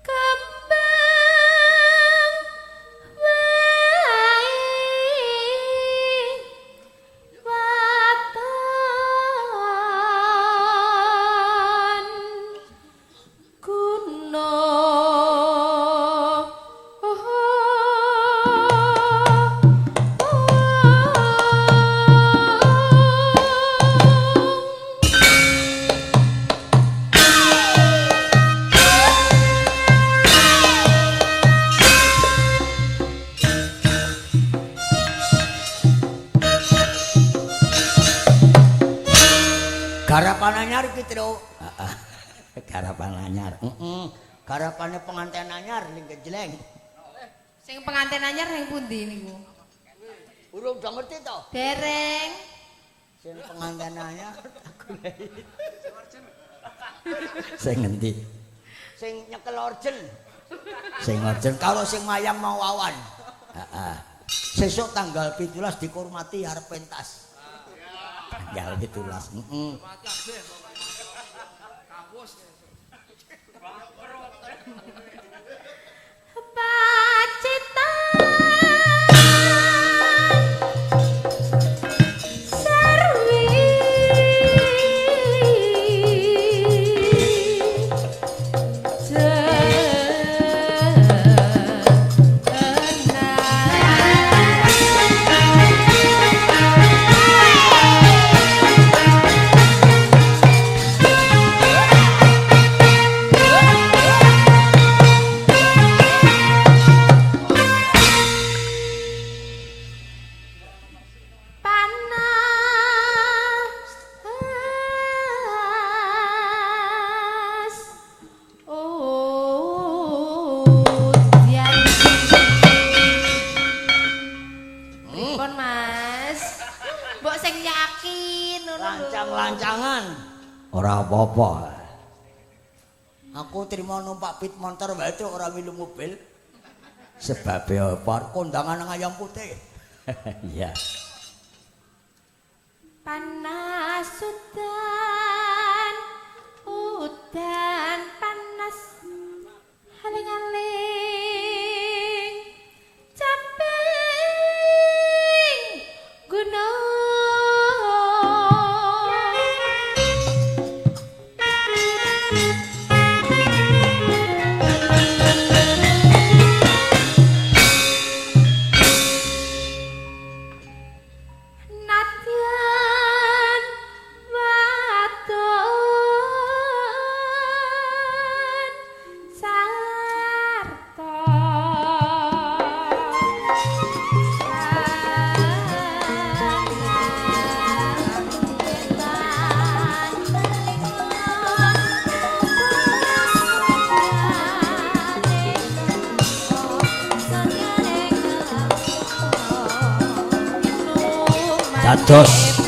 Kembang wae waton gunung. Garapan anyar iki, Tru. Heeh. Garapan anyar. Heeh. Garapane penganten anyar ning Genjleng. Sing penganten anyar sing pundi niku? Urung do ngerti to? Dereng. Sing penganten anyar aku lek. Sing ngendi? Sing nyekel orjen. Sing orjen karo sing mayang mau awan. Heeh. Sesuk tanggal 17 dikurmati arep pentas. Tanggal 17. Heeh. Pacitan serwi panas udan. Pripun Mas? Mbok sing yakin ngono lho. Lancang-lancangan. Ora apa-apa. Aku trimo numpak pit motor wae truk ora milu mobil. Sebabe apa? Kondangan nang ayam putih. Iya. Panas udan, udan panas, aling-aling caping gunung. Nadyan wadon sarta Dados.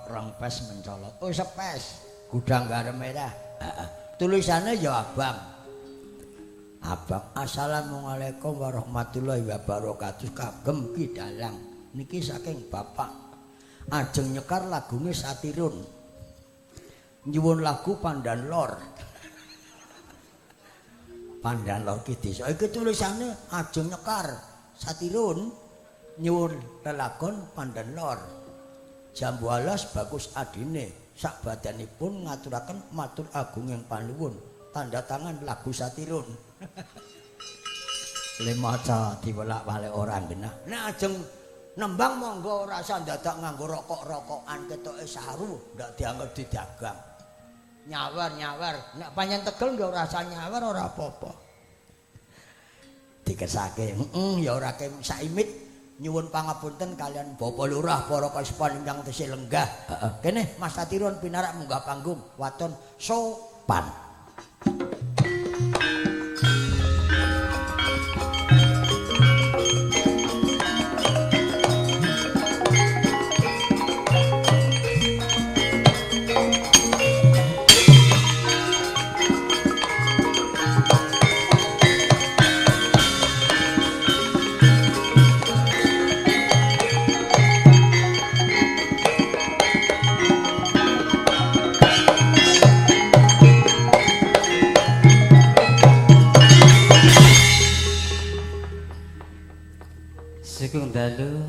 Rokok rong pes mencolot. Oh sepes, gudang garam merah. Heeh. Tulisane ya abang. Abang, assalamualaikum warahmatullahi wabarakatuh. Kagem Ki Dalang. Niki saking bapak. Ajeng nyekar lagune Satirun. Nyuwun lagu Pandan Lor. Pandan Lor ki desa. Iki tulisane ajeng nyekar Satirun nyuwun lelagon Pandan Lor. Jambu alas bagus adine. Sak badanipun ngaturaken matur agunging panuwun. Tanda tangan lagu Satirun. Le maca diwelak-walik ora genah. Nek ajeng nembang monggo ora usah dadak nganggo rokok-rokokan ketoke saru, ndak dianggep didagang. Nyawer-nyawer, nek pancen tegel nggih ora usah nyawer ora apa-apa. Dikesake, heeh ya ora saimit. Nyuwun pangapunten kalian Bapak Lurah para kasepuhan ingkang tesih lenggah. Heeh. Kene Mas Satirun pinarak munggah panggung waton sopan. Sugeng dalu.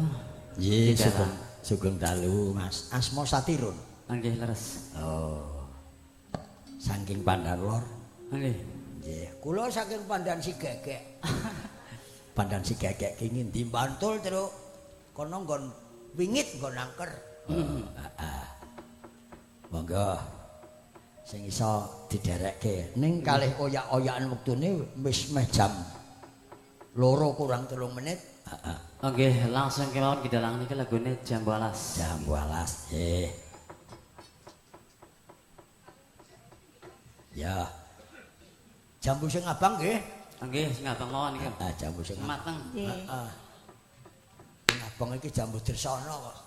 Nggih, sugeng dalu Mas. Asma Satirun. Nggih, leres. Oh. Saking Pandan Lor. Nggih. Nggih, kula saking Pandan Sigegek. Pandan Sigegek ki ngendi Bantul, Truk. Kono nggon wingit nggon angker. Heeh. Monggo. Sing iso diderekke ning kalih oyak-oyakan wektune wis meh jam 2 kurang 3 menit. Heeh. Nggih, langsung kemawon kidalang niki lagune Jambu Alas. Jambu Alas, nggih. Ya. Jambu sing abang nggih. Nggih, sing abang mawon niki. Heeh, jambu sing mateng. Nggih. Heeh. Sing abang iki jambu Dresana kok.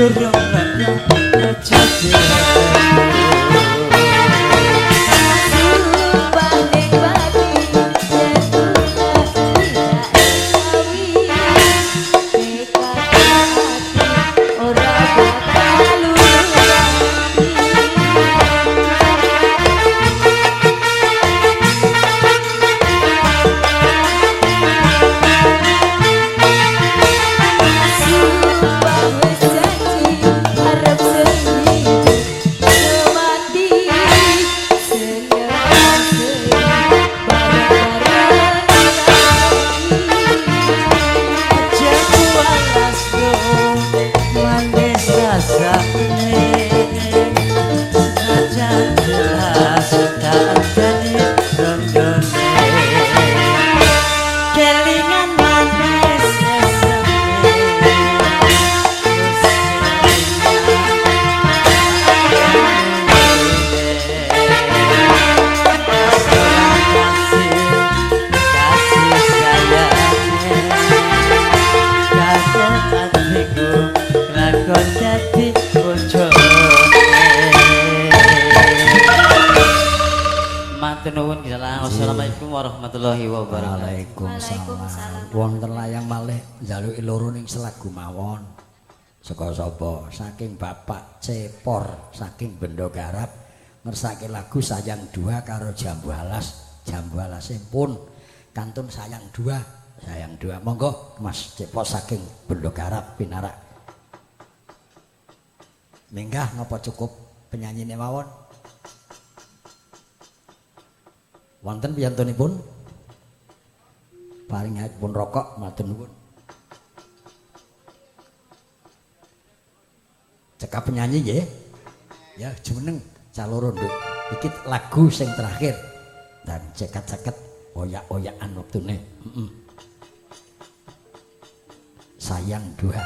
Durung londo aja Assalamualaikum warahmatullahi wabarakatuh. Waalaikumsalam. Wonten layang malih njaluki loro ning selagu mawon. Saka sapa? Saking Bapak Cepor saking Bendo Garap ngersake lagu Sayang Dua karo Jambu Alas. Jambu Alase pun kantun Sayang Dua. Sayang Dua. Monggo Mas Cepor saking Bendo Garap pinarak. Minggah napa cukup penyanyine mawon? Wonten piyantunipun paringipun rokok matur nuwun. Cekap penyanyi nggih. Ya jumeneng caloro nduk. Iki lagu sing terakhir dan cekat-ceket oyak-oyakan wektune. Heeh. Sayang Dua.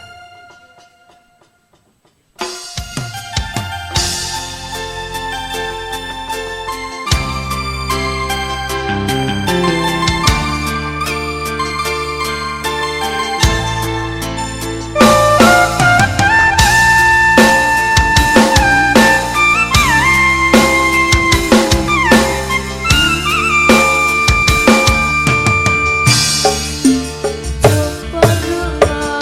Jumpa rumah.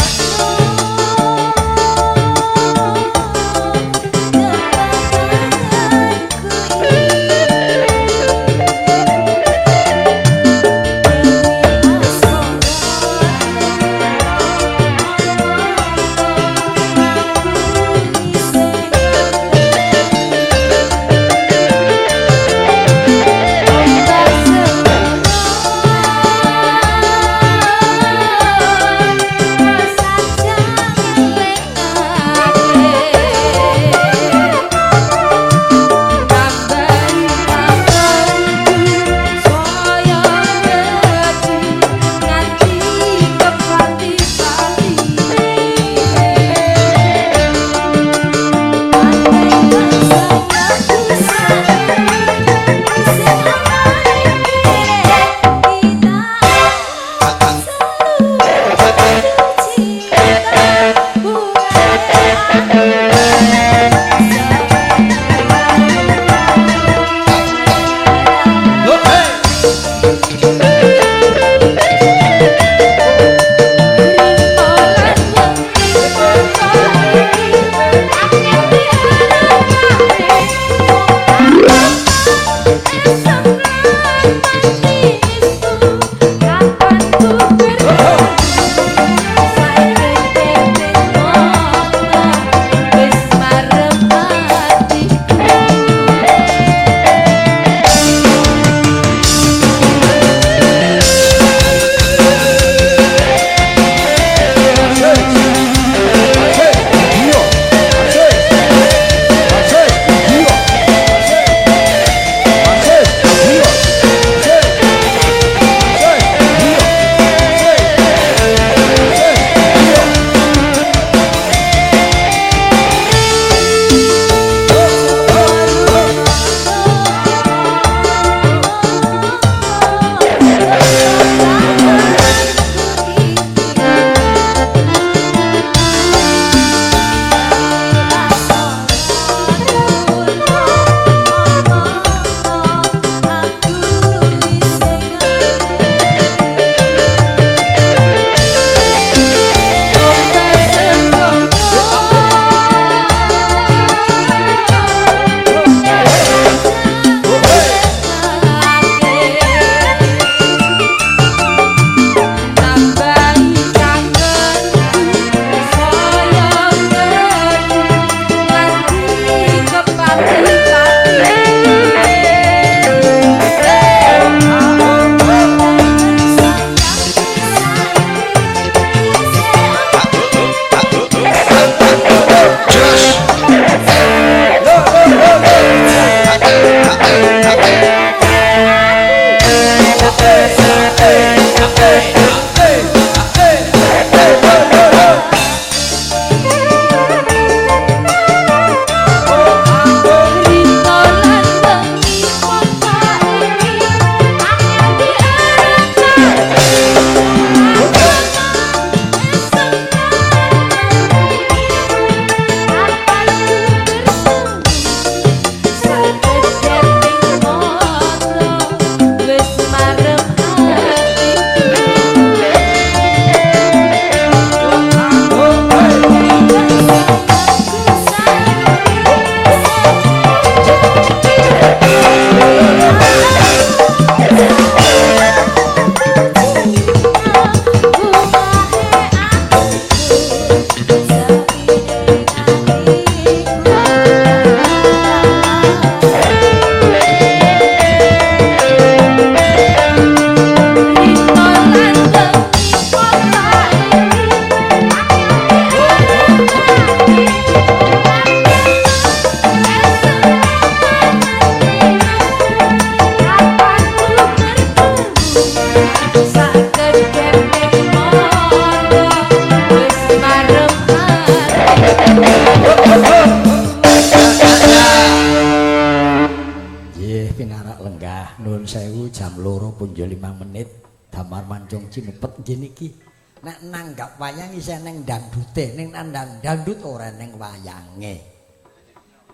Nyun sewu jam 2 punjul 5 menit damar mancung cinepet nggih niki. Nek nanggap wayang isih neng dangdute, ning nandang dangdut ora neng wayange.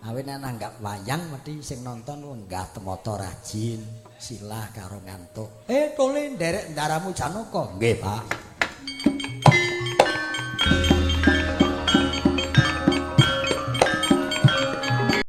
Awit nek nanggap wayang mesti sing nonton lenggah temata rajin, silah karo ngantuk. Tole nderek ndaramu Janaka. Nggih, Pak.